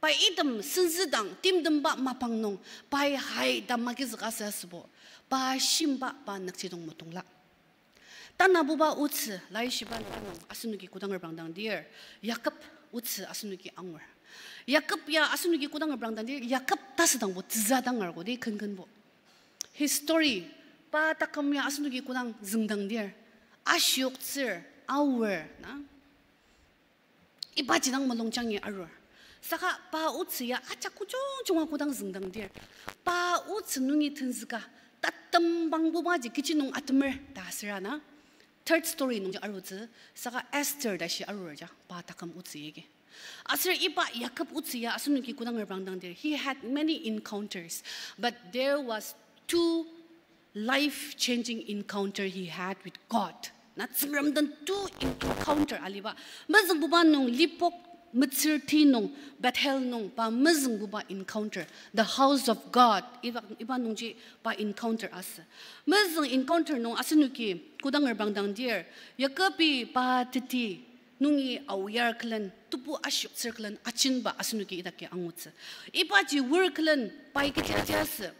Pai item senzüdang timtemba mapang nung pai hai ta magizük asü asübo. Pa shimba pa nükjidong metongla. Tanabuba otsü, laishiba nung asenoki kodang reprangdang dir, Yakob otsü asenoki angur. Yakob ya asenoki kodang reprangdang dir, Yakob tasüdangbo tezü dangar ko di kenkenbo. History, pa taküm ya asenoki kodang züngdang dir, ashioktsür, aor, na. Ibaji dang mulungjangi arur. Saka pa otsü ya ajak kujungjunga kodang züngdang dir, pa otsü nungi tenzüka, tatembangbubaji kechi nung atemer ta asüra na. Third story nungji arutsü, saka Esther ta shi arur ja, pa taküm otsü yagi. Aser iba Yakob otsü ya asenoki kodang reprangdang dir, he had many encounters, but there was two life-changing encounter he had with God. Na Tsüngrem den two encounter aliba. Mezüngbuba nung Lipok metsür ti nung Bethel nung pa mezüngbuba encounter. The house of God. Iba, iba nungji pa encounter asü. Mezüng encounter nung asenoki kodang reprangdang dir, Yakobi pa teti nungi aoyar külen, tebu ashioktsür külen, ajenba asenoki idaki angutsü. Ibaji wor külen, pai kechi aji asü.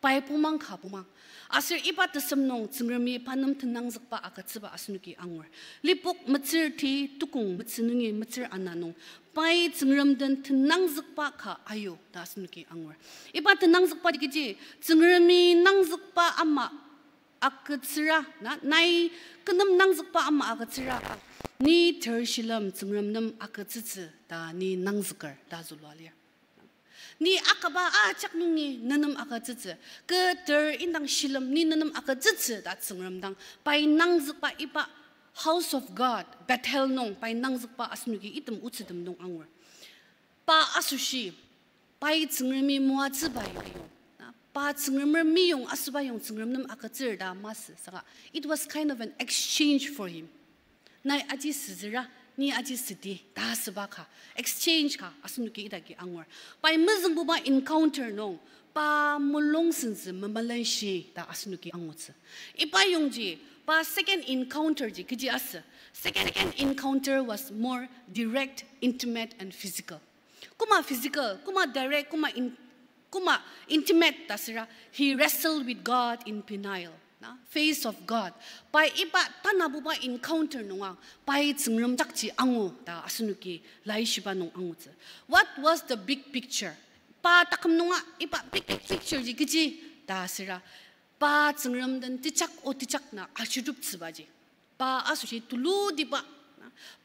Pai pumang ka pumang. Aser iba tesem nung Tsüngremi pa nem tenangzükba agütsüba asenoki angur. Lipok metsür ti tukong metsü nungi metsür ana nung, pai Tsüngrem den tenangzükba ka ayu ta asenoki angur. Iba tenangzükba dikiji, Tsüngremi nangzükba ama agütsüra, na, nai kü nem nangzükba ama agütsüra, ni ter shilem Tsüngrem nem agütsütsü ta ni nangzüker ta zülua lir. Ni akaba ajak nungi ne nem agütsütsü, kü ter indang shilem ni ne nem agütsütsü ta Tsüngrem dang pai nangzükba iba House of God, Bethel nung pai nangzükba asenoki item otsütem nung angur. Pa asoshi, Pai Tsüngremi moatsüba yong, na, pa Tsüngremer meyong asüba yong Tsüngrem nem agütsür ta masü, saka it was kind of an exchange for him. Nai aji süzüra, ni aji südi ta asüba ka, exchange ka asenoki idaki angur. Pai mezüngbuba encounter nung, pa mulung sentsü memalenshi ta asenoki angutsü. Iba yongji, pa second encounter ji kechi asü. Second encounter was more direct, intimate, and physical. Koma physical, koma direct, koma in-, koma intimate ta süra, he wrestled with God in Peniel, na, face of God. Pai iba tanabuba encounter nunga, pai Tsüngrem jakji angu ta asenoki laishiba nung angutsü. What was the big picture? Pa taküm nunga iba big, big picture ji kechi ta süra, pa Tsüngrem den tejak o tejak na ashiteptsübaji. Pa asoshi tulutiba,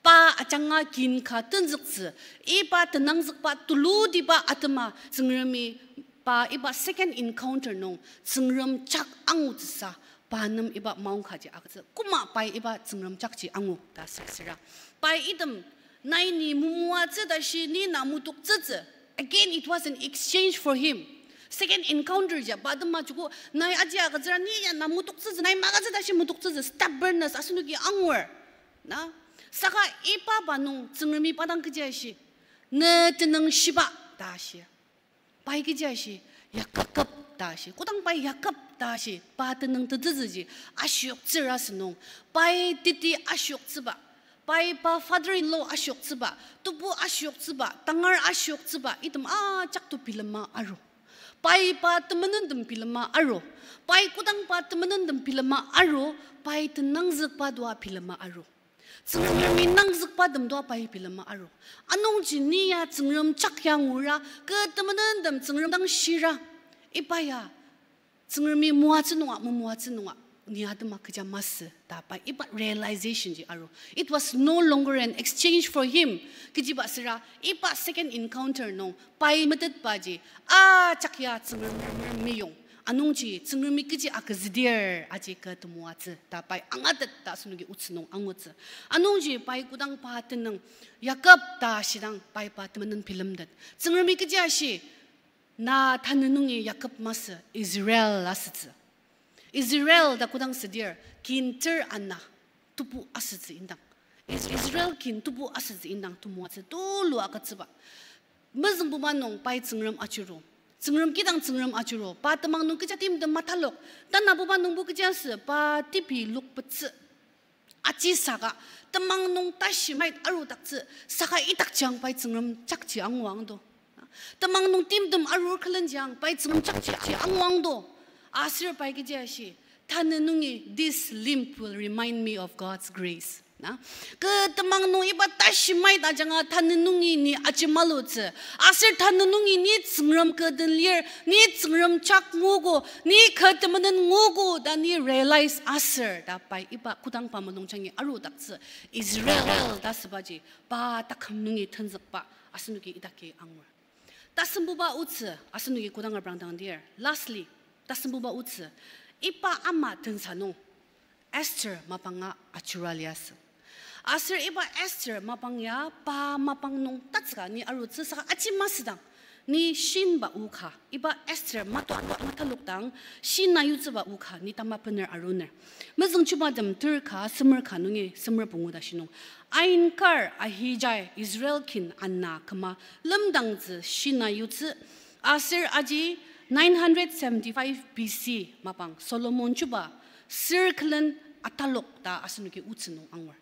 pa ajanga kin ka tenzüktsü, iba tenangzükba tulutiba atema Tsüngremi pa iba second encounter nung Tsüngrem jak angutsüsa, pa nem iba maong kaji agütsü. Koma pai iba Tsüngrem jakji angu ta sü-, süra, pai item nai ni momoatsü tashi ni na motoktsütsü. Again, it was an exchange for him. Second encounter ja, pa atema joko, nai aji agütsüra ni ya na motoktsütsü, nai magütsü tashi motoktsütsü, stubbornness asenoki angur. Na, saka iba pa nung Tsüngremi pa dang kechi ashi, ne tenüngshiba ta ashi. Pai kechi ashi, yaküp ta ashi. Kodang pai yaküp ta ashi, pa tenüng tetezüji ashioktsür asünung, pai teti ashioktsüba, pai pa father-in-law ashioktsüba, tebu ashioktsüba, tangar ashioktsüba, item ajak to bilema aru. Pai pa temenentem bilema aru. Pai kodang pa temenentem bilema aru, pai tenangzükba toa bilema aru. Tsüngremi nangzükba tem toa pai bilema aru. Anungji ni ya Tsüngrem jak ya ngura, kü temenentem Tsüngrem dang shira. Iba ya, Tsüngremi moatsü nunga, momoatsü nunga, ni atema kecha masü ta pai iba realization ji aru. It was no longer an exchange for him. Kechiba süra, iba second encounter nung, pai metetbaji, ajak ya Tsüngrem meyong. Anungji Tsüngremi kechi agütsüdir aji kü temoatsü ta pai angatet ta asenoki otsü nung angutsü. Anungji pai kodang pa tenüng yaküp ta ashidang pai pa temenen bilemtet. Tsüngremi kechi ashi, na tanü nungi yaküp masü, Israel asütsü. Israel ta kodang südir, kinter ana, tebu asütsü indang. Is-, Israel kin tebu asütsü indang temoatsü tulu agütsüba. Mezüngbuba nung pai Tsüngrem ajuru. Tsüngrem kidang Tsüngrem ajuru. Pa temang nung kecha timtem matalok. Tanabuba nungbo kecha sü pa tipi lokpetsü. Aji saka, temang nung tashi mait arudaktsü, saka idakjang pai Tsüngrem jakji anguang do. Temang nung timtem arur külenjang pai Tsüngrem jakji anguang do. Aser pai kechi ashi, tanü nungi this limp will remind me of God's grace. Na? Kü temang nung iba tashi mait ajanga tanü nungi ni ajimalutsü. Aser tanü nungi ni Tsüngrem kü den lir, ni Tsüngrem jak nguogo, ni kü temenen nguogo ta ni realize aser ta pai iba kodang pa mulung jangi arudaktsü. Israel ta sübaji pa taküm nungi tenzükba asenoki idaki angur. Tasembuba otsü asenoki kodang abrangdang dir. Lastly, tasembuba otsü, iba ama tensa nung Esther mapanga ajura liasü. Aser iba Esther mapang ya pa mapang nung tatsüka ni arutsü saka aji masüdang ni shinba o ka, iba Esther matok matalokdang shina yutsüba o ka ni tamapener aruner. Mezüng Chubatem ter ka semer ka nungi semer pungu ta shinung. Ainkar Ahijai Israel kin ana küma lemdangtsü shina yutsü, aser aji nine hundred seventy-five B C mapang Solomon chuba sür külen atalok ta asenoki otsü nung angur.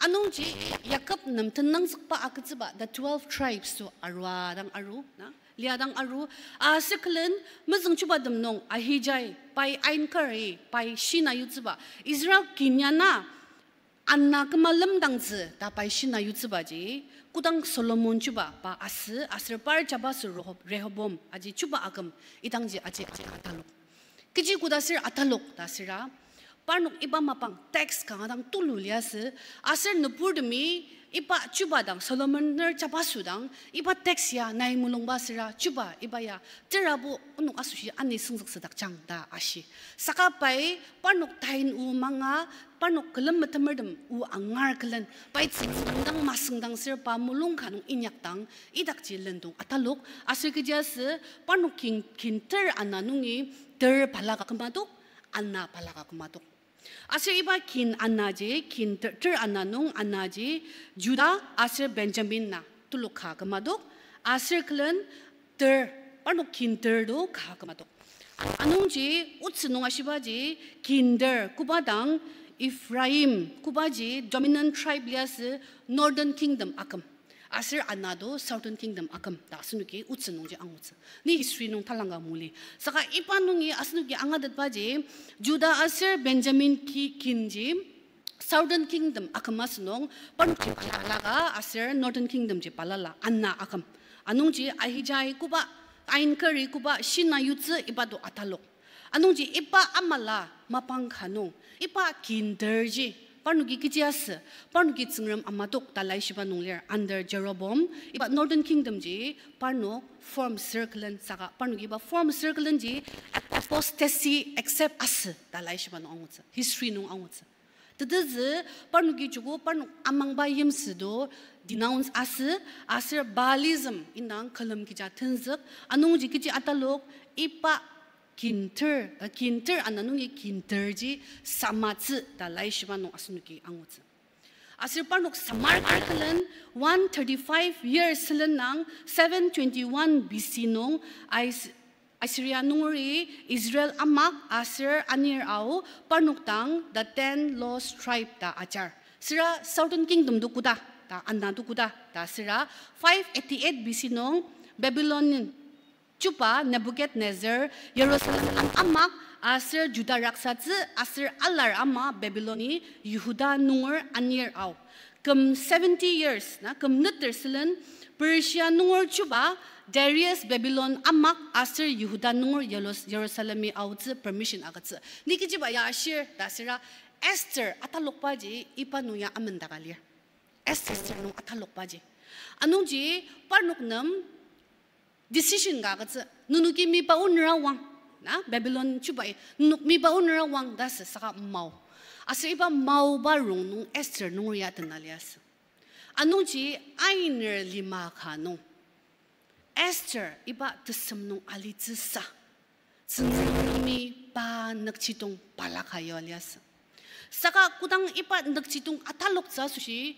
Anungji Jakob nem tenangzükba agütsüba the twelve tribes to arua dang aru, na, lia dang aru, aser külen mezüng chubatem nung Ahijai pai Ainkari pai shina yutsüba Israel kin ya na ana küma lemdangtsü ta pai shina yutsübaji, kodang Solomon chuba pa asü, aser par jaba sü Rehob-, Rehoboam aji chuba aküm, idangji aji, aji atalok. Kechi koda sür atalok ta süra, Parnok iba mapang tax kanga dang tulu liasü, aser nüburtemi iba chuba dang Solomon ner jabaso dang iba tax ya nai mulungba süra chuba iba ya terabo onok asoshi ani süngzük südakjang ta ashi. Saka pai parnok tain o manga, parnok külem metemertem o angar külen, pai tsüngtsüng dang masüngdang ser pa mulung ka nung inyakdang, idakji lendong atalok, aser kechiaser parnok kin, kin ter ana nungi ter balaka kümadok, ana balaka kümadok. Aser iba kin anaji, kin ter, ter ana nung anaji, Juda aser Benjamin na telok ka kümadok, aser külen ter, parnok kin ter to ka kümadok. Anungji, otsü nung ashibaji, kin ter, koba dang Ephraim, kobaji dominant tribe liasü Northern Kingdom aküm. Aser ana to Southern Kingdom aküm ta asenoki otsü nungji angutsü. Ni history nung talangka muli. Saka iba nungi asenoki angatetbaji, Juda aser Benjamin ki-, kinji, Southern Kingdom aküm asünung, parnokji balaka aser Northern Kingdom ji balala ana aküm. Anungji Ahijai koba, ainkeri koba shina yutsü iba to atalok. Anungji iba amala mapang ka nung, iba kin terji, parnoki kechiaser, parnoki Tsüngrem amatok ta laishiba nung lir under Jeroboam, iba Northern Kingdom ji, parnok form circle saka, parnoki iba form circle ji apostasy accept asü ta laishiba nung angutsü, history nung angutsü. Tetezü, parnoki joko parnok amangba yimsü to denounce asü, aser Baalism indang külem kecha tenzük, anungji kechi atalok, iba kin ter, uh, kin ter ana nungi kin terji samatsü ta laishiba nung asenoki angutsü. Aser parnok samar külen one thirty-five years sülen nang seven twenty-one B C nung As-, Assyria nungeri Israel amak aser anir ao parnok dang the ten lost tribe ta ajar. Süra Southern Kingdom to koda, ta ana to koda, ta süra five eighty-eight B C nung Babylon chuba Nebuchadnezzar Jerusalem amak aser Juda raksatsü aser alar ama Babyloni Yihuda nunger anir ao. Küm seventy years, na, küm neter sülen Persia nunger chuba Darius Babylon amak aser Yihuda nunger Yerus-, Jerusalemi aotsü permission agütsü. Ni kechiba ya ashir ta süra Esther atalokbaji iba nung ya amendaka lir. Esther nung atalokbaji. Anungji parnok nem decision ka agütsü, nenoki miba onera wang, na, Babylon chubai, nenok miba onera wang ta sü saka mao. Aser iba maoba rongnung Esther nunger ya tena liasü. Anungji ainer lima ka nung Esther iba tesem nung alitsüsa, Tsüngremi pa nükjidong balaka yua liasü. Saka kodang iba nükjidong ataloktsü asoshi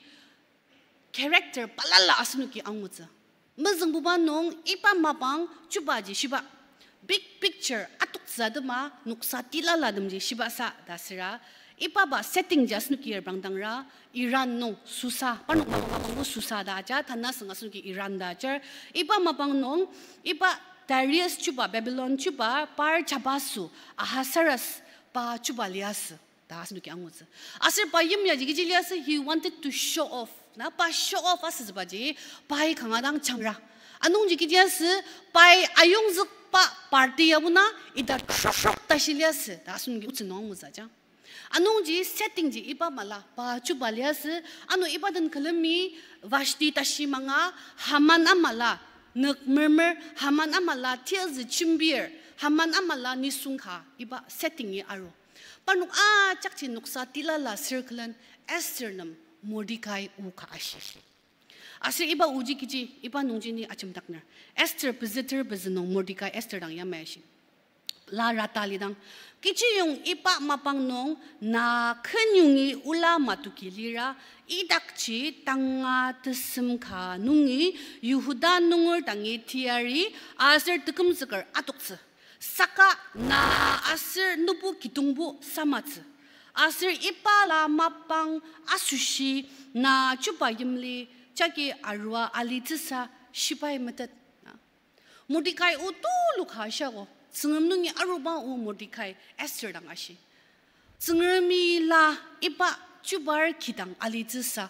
character balala asenoki angutsü. Mezüngbuba nung iba mapang chubaji shiba, big picture atoktsü atema noksa tilalatemji shibasa ta süra, ibaba setting ji asenoki reprangdangra, Iran nung Susa, parnok mapang mapangbo Susa ta aja, tanü asüng asenoki Iran ta ajar. Iba mapang nung, iba Darius chuba, Babylon chuba, par jabaso, Ahasuerus, pa chuba liasü ta asenoki angutsü. Aser pa yimyaji kechi liasü, he wanted to show off. Na pa show off asütsübaji, pai kanga dang jangra. Anungji kechi asü, pai ayongzükba party yabo na, ita trok trok tashi liasü ta asenoki otsü nung angutsü ja. Anungji setting ji iba mala, pa chuba liasü, ano iba den külemi Vashti tashi manga, Haman amala, nük mermer, Haman amala tiyazü jembir, Haman amala nisung ka, iba setting-i aru. Parnok ajakji noksa tilala circle-en Esther nem Mordekai o ka ashi. Aser iba oji kechi, iba nungji ni ajemdakner. Esther pezü ter pezü nung Mordekai Esther dang yamai ashi. La rata lidang, kechiyong iba mapang nung na kenyongi ola matoki lira, idakji tanga tesem ka nungi Yihuda nunger dangi teyari aser tekümzüker atoktsü. Saka na aser nübu kidongbo samatsü. Aser iba la mapang asoshi na chuba yimli jagi arua alitsüsa shibai metet. Mordekai o tulu ka ashiko, Tsüngrem nungi aruba o Mordekai Esther dang ashi. Tsüngremi la iba chubar kidang alitsüsa,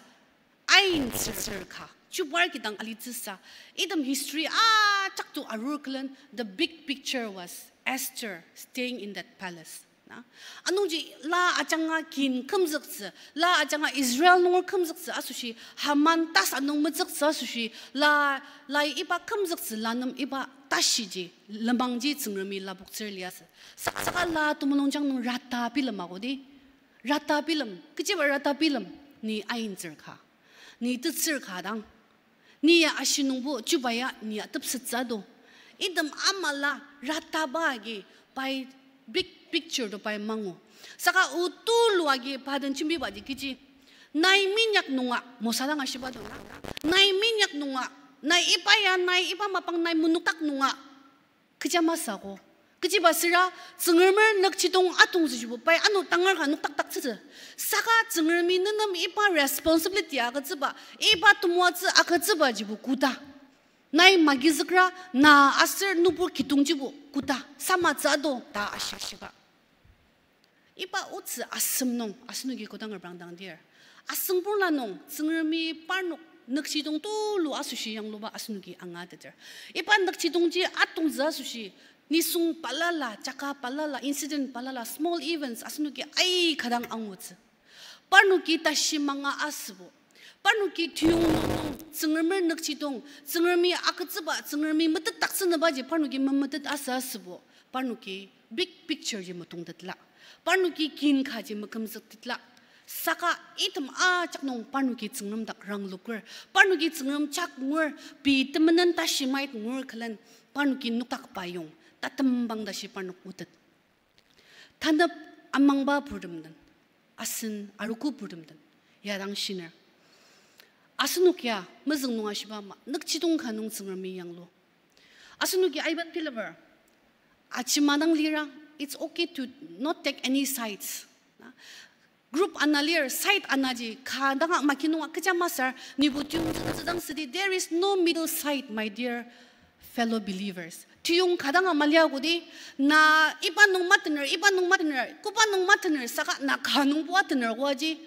ain tsütsür ka, chubar kidang alitsüsa, item history ajakto arur külen, the big picture was Esther staying in that palace. Na, anungji la ajanga kin kümzüktsü, la ajanga Israel nunger kümzüktsü asoshi, Haman tasa nung mezüktsü asoshi, la, lai iba kümzüktsü la nem iba tashiji, lenmangji Tsüngremi lapoktsür liasü. Sa-, saka la temulungjang nung rata bilem ako di. Rata bilem, kechiba rata bilem, ni aintsür ka. Ni tetsür ka dang. Ni ya ashi nungbo chuba ya ni ya tepsettsü do. Item ama la rataba agi pai big picture to pai mangu. Saka o tulu agi pa den jembibaji kechi. Nai minyak nunga, Mosa dang ashiba do na. Nai minyak nunga, nai iba ya, nai iba mapang nai menokdak nunga. Kecha masü ako. Kechiba süra, Tsüngremer nükjidong atongtsüjibo pai ano tangar ka nokdakdaktsütsü. Saka Tsüngremi nenem iba responsibility agütsüba, iba temoatsü agütsübajibo koda. Nai magizükra, na aser nübur kidongjibo koda, samatsü ado ta ashir shiba. Iba otsü asem nung, asenoki kodang reprangdangdir. Asüngburla nung, Tsüngremi parnok nükjidong tulu asoshi yangluba asenoki angateter. Iba nükjidongji atongtsü asoshi, nisung balala, jaka balala, incident balala, small events, asenoki aika dang angutsü. Parnoki tashi manga asübo. Parnoki tiyong nung, Tsüngremer nükjidong, Tsüngremi agütsüba, Tsüngremi metetdaktsünübaji, parnoki memetet asü asübo. Parnoki big picture ji metongtetla. Parnoki kin kaji mekümzüktetla. Saka item ajak nung parnoki Tsüngrem dak rangloker. Parnoki Tsüngrem jak ngur, pei temenen tashi mait ngur külen, parnoki nokdakba yong, tatembang tashi parnok otet. Tanep amangba purtem den, asen arogo purtem den, ya dang shiner. Asenok ya mezüng nung ashiba ama, nükjidong ka nung Tsüngremi yanglu. Asenoki aiben bilemer, ajema dang lira, it's okay to not take any sides. Na, group ana lir, side anaji, ka danga maki nunga kecha masür, nibo tiyongtsütsü dang südi, there is no middle side, my dear fellow believers. Tiyong ka danga maliago di, na iba nung matener, iba nung matener, koba nung matener, saka na ka nungbo atener koaji.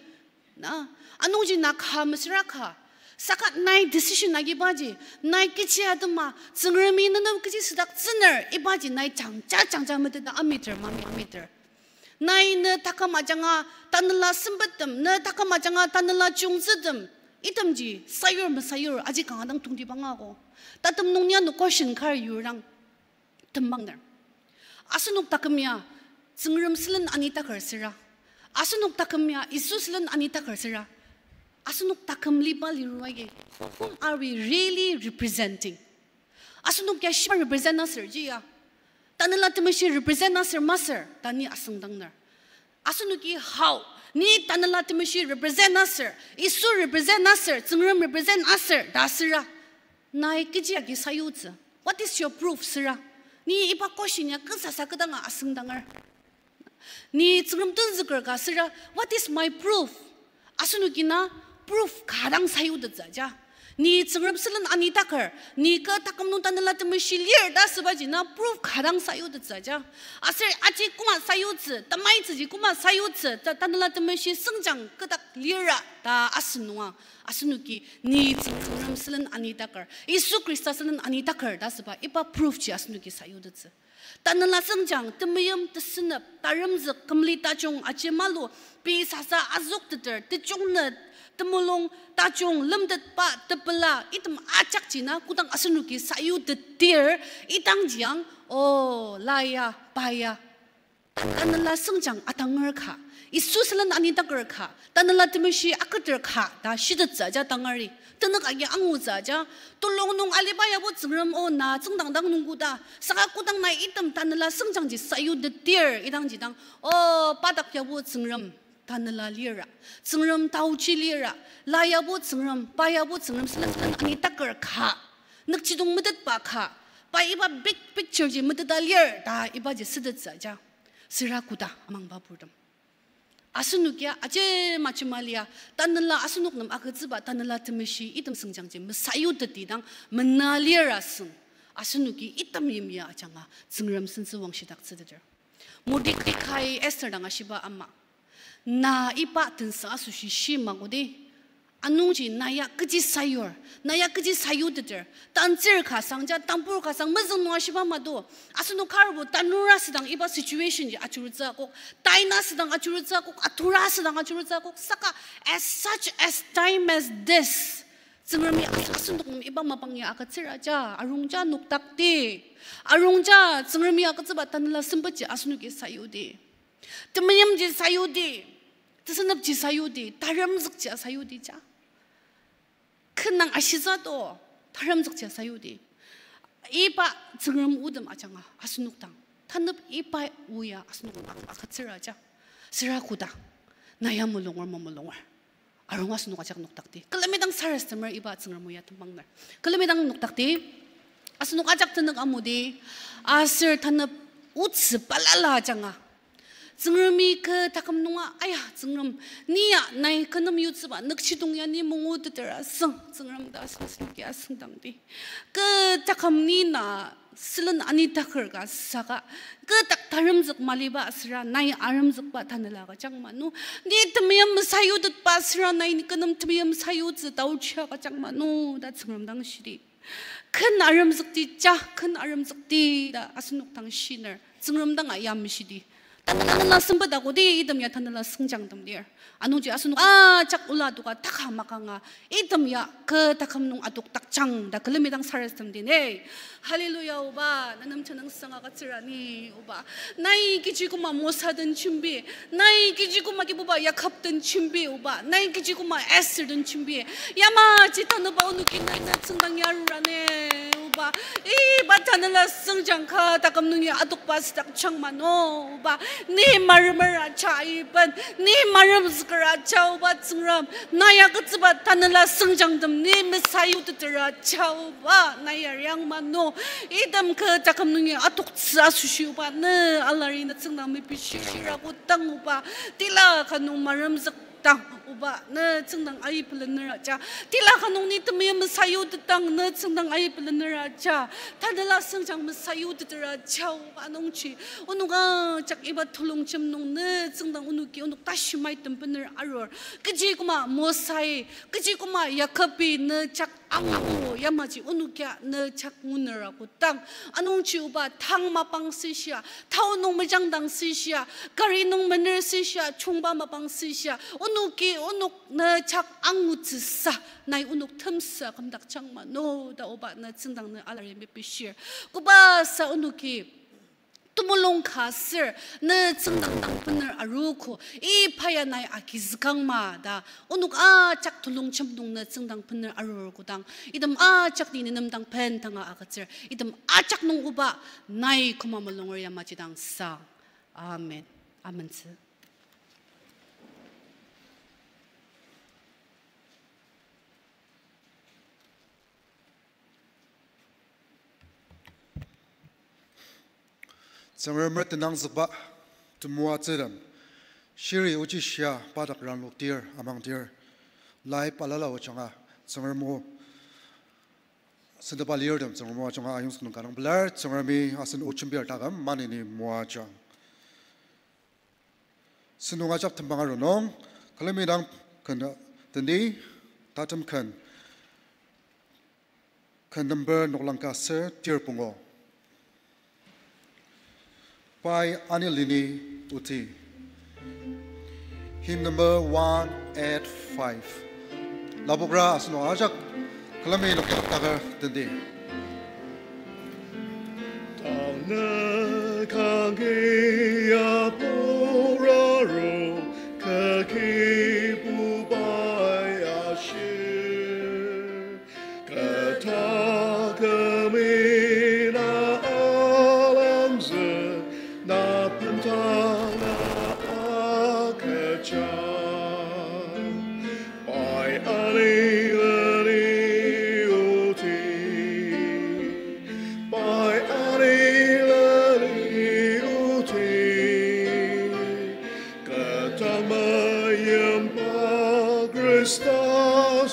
Na, anungji na ka mesüra ka. Saka nai decision agibaji, nai kechi atema, Tsüngremi nenem kechi südaktsüner, ibaji nai jangja jangja meteta ameter, mami ameter. Nai ne taküm ajanga tanela sempettem, ne taküm ajanga tanela chiyungtsütem, itemji sayur mesayur aji kanga dang tongtibang ako. Tatem nung ni ano question kar yurang tembangner. Asenok taküm ya Tsüngrem sülen anitaker süra, asenok taküm ya Yisu sülen anitaker süra, asenok taküm liba liru agi, whom are we really representing? Asenok ya shiba represent aser ji ya? Tanela Temeshi represent aser masür ta ni asüngdangner. Asenoki how, ni Tanela Temeshi represent aser, Yisu represent aser, Tsüngrem represent aser ta süra, nai kechi agi sayutsü? What is your proof süra? Ni iba question ya kü sasa kü danga asüngdanger. Ni Tsüngrem tenzüker ka süra, what is my proof? Asenoki na proof ka dang sayutettsü ja. Ni Tsüngrem sülen anitaker, ni kü taküm nung Tanela Temeshi lir ta sübaji na proof ka dang sayutettsü ja. Aser aji koma sayutsü, tamaitsüji koma sayutsü, ta Tanela Temeshi süngjang kü dak lira ta asünunga, asenoki ni Tsüngrem sülen anitaker, Yisu Khrista sülen anitaker ta süba iba proof ji asenoki sayutettsü. Tanela süngjang, temeim, tesünep, taremzük, kümli tajung, ajemalu, pei sasa azükteter, tejungnü, temulung, tajung, lemtetba, tepela, item ajakji na kodang asenoki sayutetdir, idangji ang, o, la ya, pa ya, Tanela süngjang atanger ka, Yisu sülen anitaker ka, Tanela Temeshi aketer ka ta shitettsü ja tangari. Tenük agi angutsü ja, tulong nung aliba yabo Tsüngrem o na tsüngdangdang nungkoda, saka kodang nai item Tanela süngjangji sayutetdir idangji dang, o, pa dak yabo Tsüngrem Tanela lira, Tsüngrem taochi lira, la yabo Tsüngrem, pa yabo Tsüngrem sülen anitaker ka, nükjidong metetba ka, pa iba big picture ji meteta lir ta ibaji sütettsü ja. Süra koda amangba purtem, asenok ya ajema ajema lia, Tanela asenok nem agütsüba Tanela Temeshi item süngjangji mesayuteti dang mena lir asüng, asenoki item yimya ajanga Tsüngrem sentsü wangshidaktsüteter. Mordekai Esther dang ashiba ama, na iba tensa asoshi shi makodi, Anungji na ya kechi sayur, na ya kechi sayuteter, tantsür ka sang ja, tambur ka sang, mezüng nung ashiba mado, asenok karbo tanura südang iba situation ji ajurutsü akok, taina südang ajurutsü akok, atura südang ajurutsü akok, saka as such as time as this, Tsüngremi as-, asenok nem iba mapang ya agütsüra ja, arung ja noktakdi. Arung ja Tsüngremi agütsüba tanela sempetji asenoki sayudi. Temeimji sayudi. Tesenepji sayudi. Taremzükji sayudi ja. Kü nung ashitsü to, taremzükji sayudi. Iba Tsüngrem otem ajanga asenok dang, tanep iba o ya asenok dang agütsüra ja. Süra koda, na ya mulunger mamulunger, arung asenok ajak noktakdi. Külemi dang sarasademer iba Tsüngrem o ya tembangner. Külemi dang noktakdi. Asenok ajak tenük amudi. Aser tanep otsü balala ajanga Tsüngremi kü taküm nunga, aya, Tsüngrem, ni ya nai kü nem yutsüba, nükjidong ya ni manguteter asüng, Tsüngrem ta asüng, asenoki asüngdangdi. Kü taküm ni na sülen anitaker ka saka, kü dak taremzük maliba asüra nai aremzükba tanela kajang manu. Ni temeim sayutetba asüra nai ni kü nem temeim sayutsü taochi kajang manu ta Tsüngrem dang shidi. Ken aremzükdi ja, ken aremzükdi ta asenok dang shiner, Tsüngrem dang ayamshidi. Tanela sempet akodi item ya tanela sengjangtem lir. Anungji asenok ajak ola doka taka makanga, item ya kü taküm nung adokdakjang ta külemi dang sarasademdi ne. Hallelujah, Oba, na nem tenüngsang agütsüra ni, Oba. Nai kechi koma Mosa den jembi, nai kechi koma Kibuba Jakob den jembi, Oba. Nai kechi koma Esther den jembi. Yamaji tanüba onoki nai na tsüngdang yarura ne, Oba. Iba tanela sengjang kü taküm nungi adokba südakjang mano, Oba. Ni maremer aja iben, ni maremzüker aja, Oba Tsüngrem. Na ya agütsüba tanela sengjangtem ni mesayuteter aja, Oba. Na yariang mano. Item kü taküm nungi adoktsü asoshi, Oba, ne alari na tsüngdang mepishishira kodang, Oba. Tila ka nung maremzükdang, Oba, ne tsüngdang aipelener aja. Tila ka nung ni temeim sayutetdang, ne tsüngdang aipelener aja. Tanela sengjang mesayuteter aja, Oba, anungji onok ajak iba tulongjem nung ne tsüngdang onoki onok tashi maitem bener arur. Kechi koma Mosai, kechi koma Jakobi ne jak angu, yamaji onok ya ne jak ngunera kodang, anungji, Oba, tang mapang sishia, tao nung mejangdang sishia, kari nung mener sishia, chungba mapang sishia, onoki onok ne jak angutsüsa, nai onok temsa kümdakjang mano ta, Oba, ne tsüngdang ne alari mepishir. Kobasa onoki temulung ka ser ne tsüngdang dang bener aruogo, iba ya nai agizükang ma ta, onok ajak tulongjem nung ne tsüngdang bener arur kodang, item ajak ni ne nem dang bendanga agütsür, item ajak nung, Oba, nai koma mulunger yamaji dang sang. Amen. Amentsü. Tsüngremer tenangzükba temoatsütem, shiri ochi shia pa dak rangloktir amangdir, lai balala ajanga Tsüngrem o sentepa lirtem Tsüngrem o ajanga ayongzük nung kanga pelar. Tsüngremi asen o jembir taküm maneni moajang. Sentong ajak tembang aru nung, külemi dang ken tendi, tatem ken, ken number noklang ka ser tir pungu. Pai ani lini oti. Hymn number one eight five. Lapokra asenok ajak külemi noktaktaker tendi. Tanü kangki apu raru kü kibubai ashir. Kü takümi na alamzü, na pentana agüja. Pai ani leni oti, pai ani leni oti. Kü tang meyimba Khrista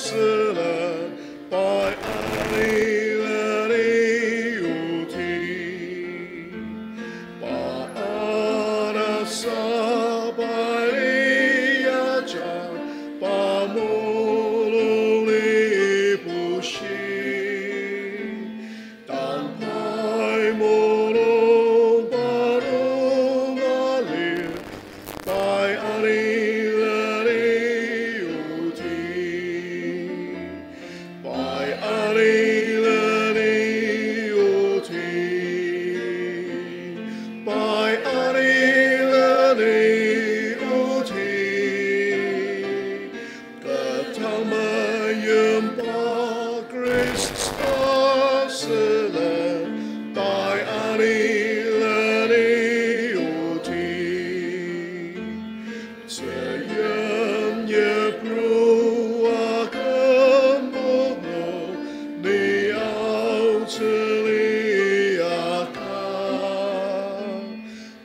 sülen, pai ani leni oti. Pa anasa pai liaja, pa mulu Mayimpa Khrista sülen, pai ani leni oti. Tzüyim yipru akümbo nung, ni aotsü liaka.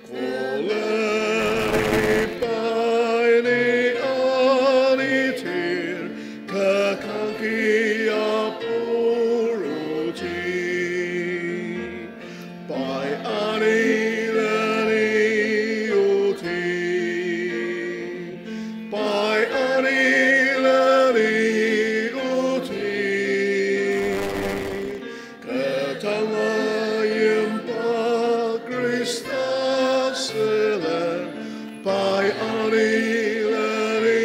Koleni pai ni anitir, kakangki apuruti. Pai ani leni oti. Pai ani leni oti. Ketang mayimpa Khrista sülen, pai ani leni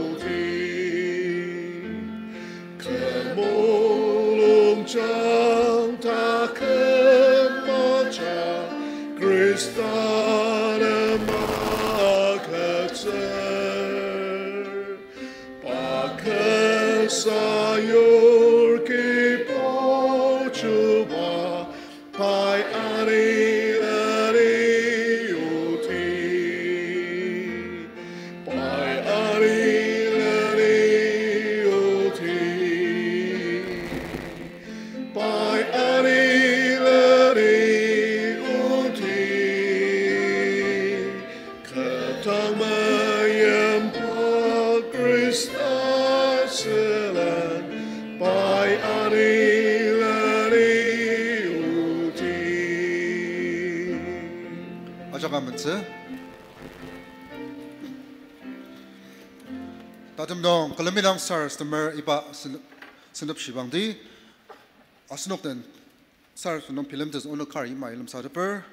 oti. Kü mulungjang taküm ajak Khrista nem agütsür. Pa kasa yur Kibuba, pai ani leni oti. Pai ani leni oti. Pai ani leni oti. Ketang mayimpa Khrista sülen, pai ani leni oti. Ajak amentsü. Tatem nung, külemi dang sarasademer iba sen-, sentep shibangdi, asenok den sarasadem nung bilemtet onok kar yimai lemsateper.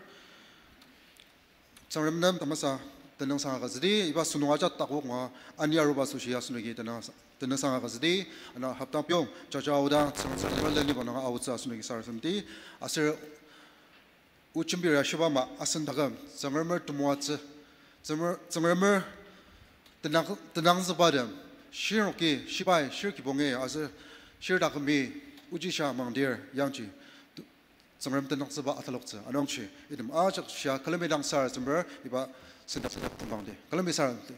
Tsüngrem nem tamasa tenüngsang agütsüdi, iba sentong ajak takok ngua ani aruba asoshi asenoki tenüngsang, tenüngsang agütsüdi, ana hopta piyong, jaja aodang, Tsüngrem nem leniba nung aotsü asenoki sarasademdi, aser o jembir ashiba ama asen taküm, Tsüngremer temoatsü, Tsüngre-, Tsüngremer tenang-, tenangzübatem, shirnoki, shibai, shir kibongi, aser shir takümi, oji sha mangdir, yangji, Tsüngrem tenangzüba ataloktsü, anungji, item ajak shia külemi dang sarasademer, iba sentep sentep tembangdi. Külemi sarasademdi.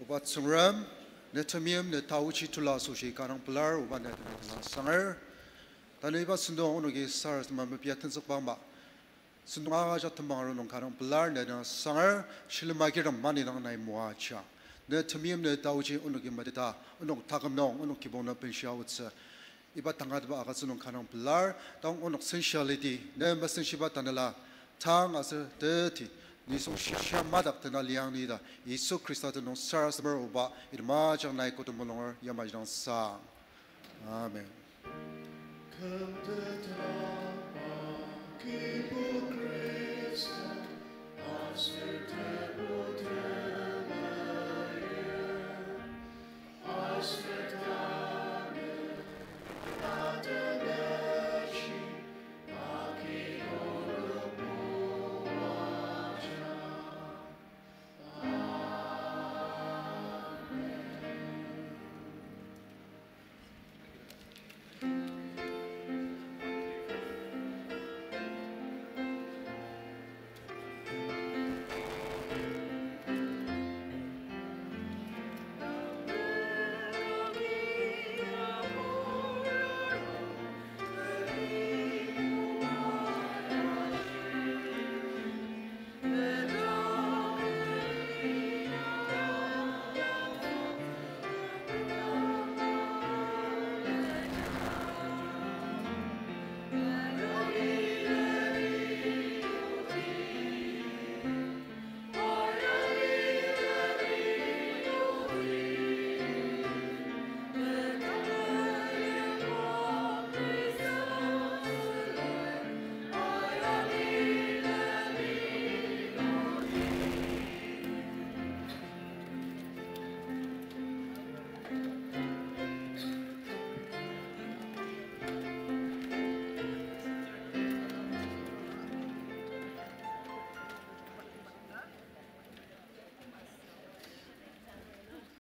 Oba Tsüngrem, ne temeim ne taochi tulu asoshi kanga pelar, oba ne tenüngsang sanger. Tanü iba sentong onoki sarasadema mepia tenzükba ama, sentong ajak tembang aru nung kanga pelar ne tenüngsang sanger, shilem agirtem mani dang nai moajang. Ne temeim ne taochi onoki meteta, onok taküm nung, onok kibong nung benshia aotsü. Iba tangatetba agütsü nung kanga pelar, tang onok sensuality, ne mesenshiba tanela, tang aser teti, nisung shisa madak tena liang ni ta, Yisu Khrista tenüng sarasademer oba, item ajak nai koto mulunger yamaji dang sang. Amen.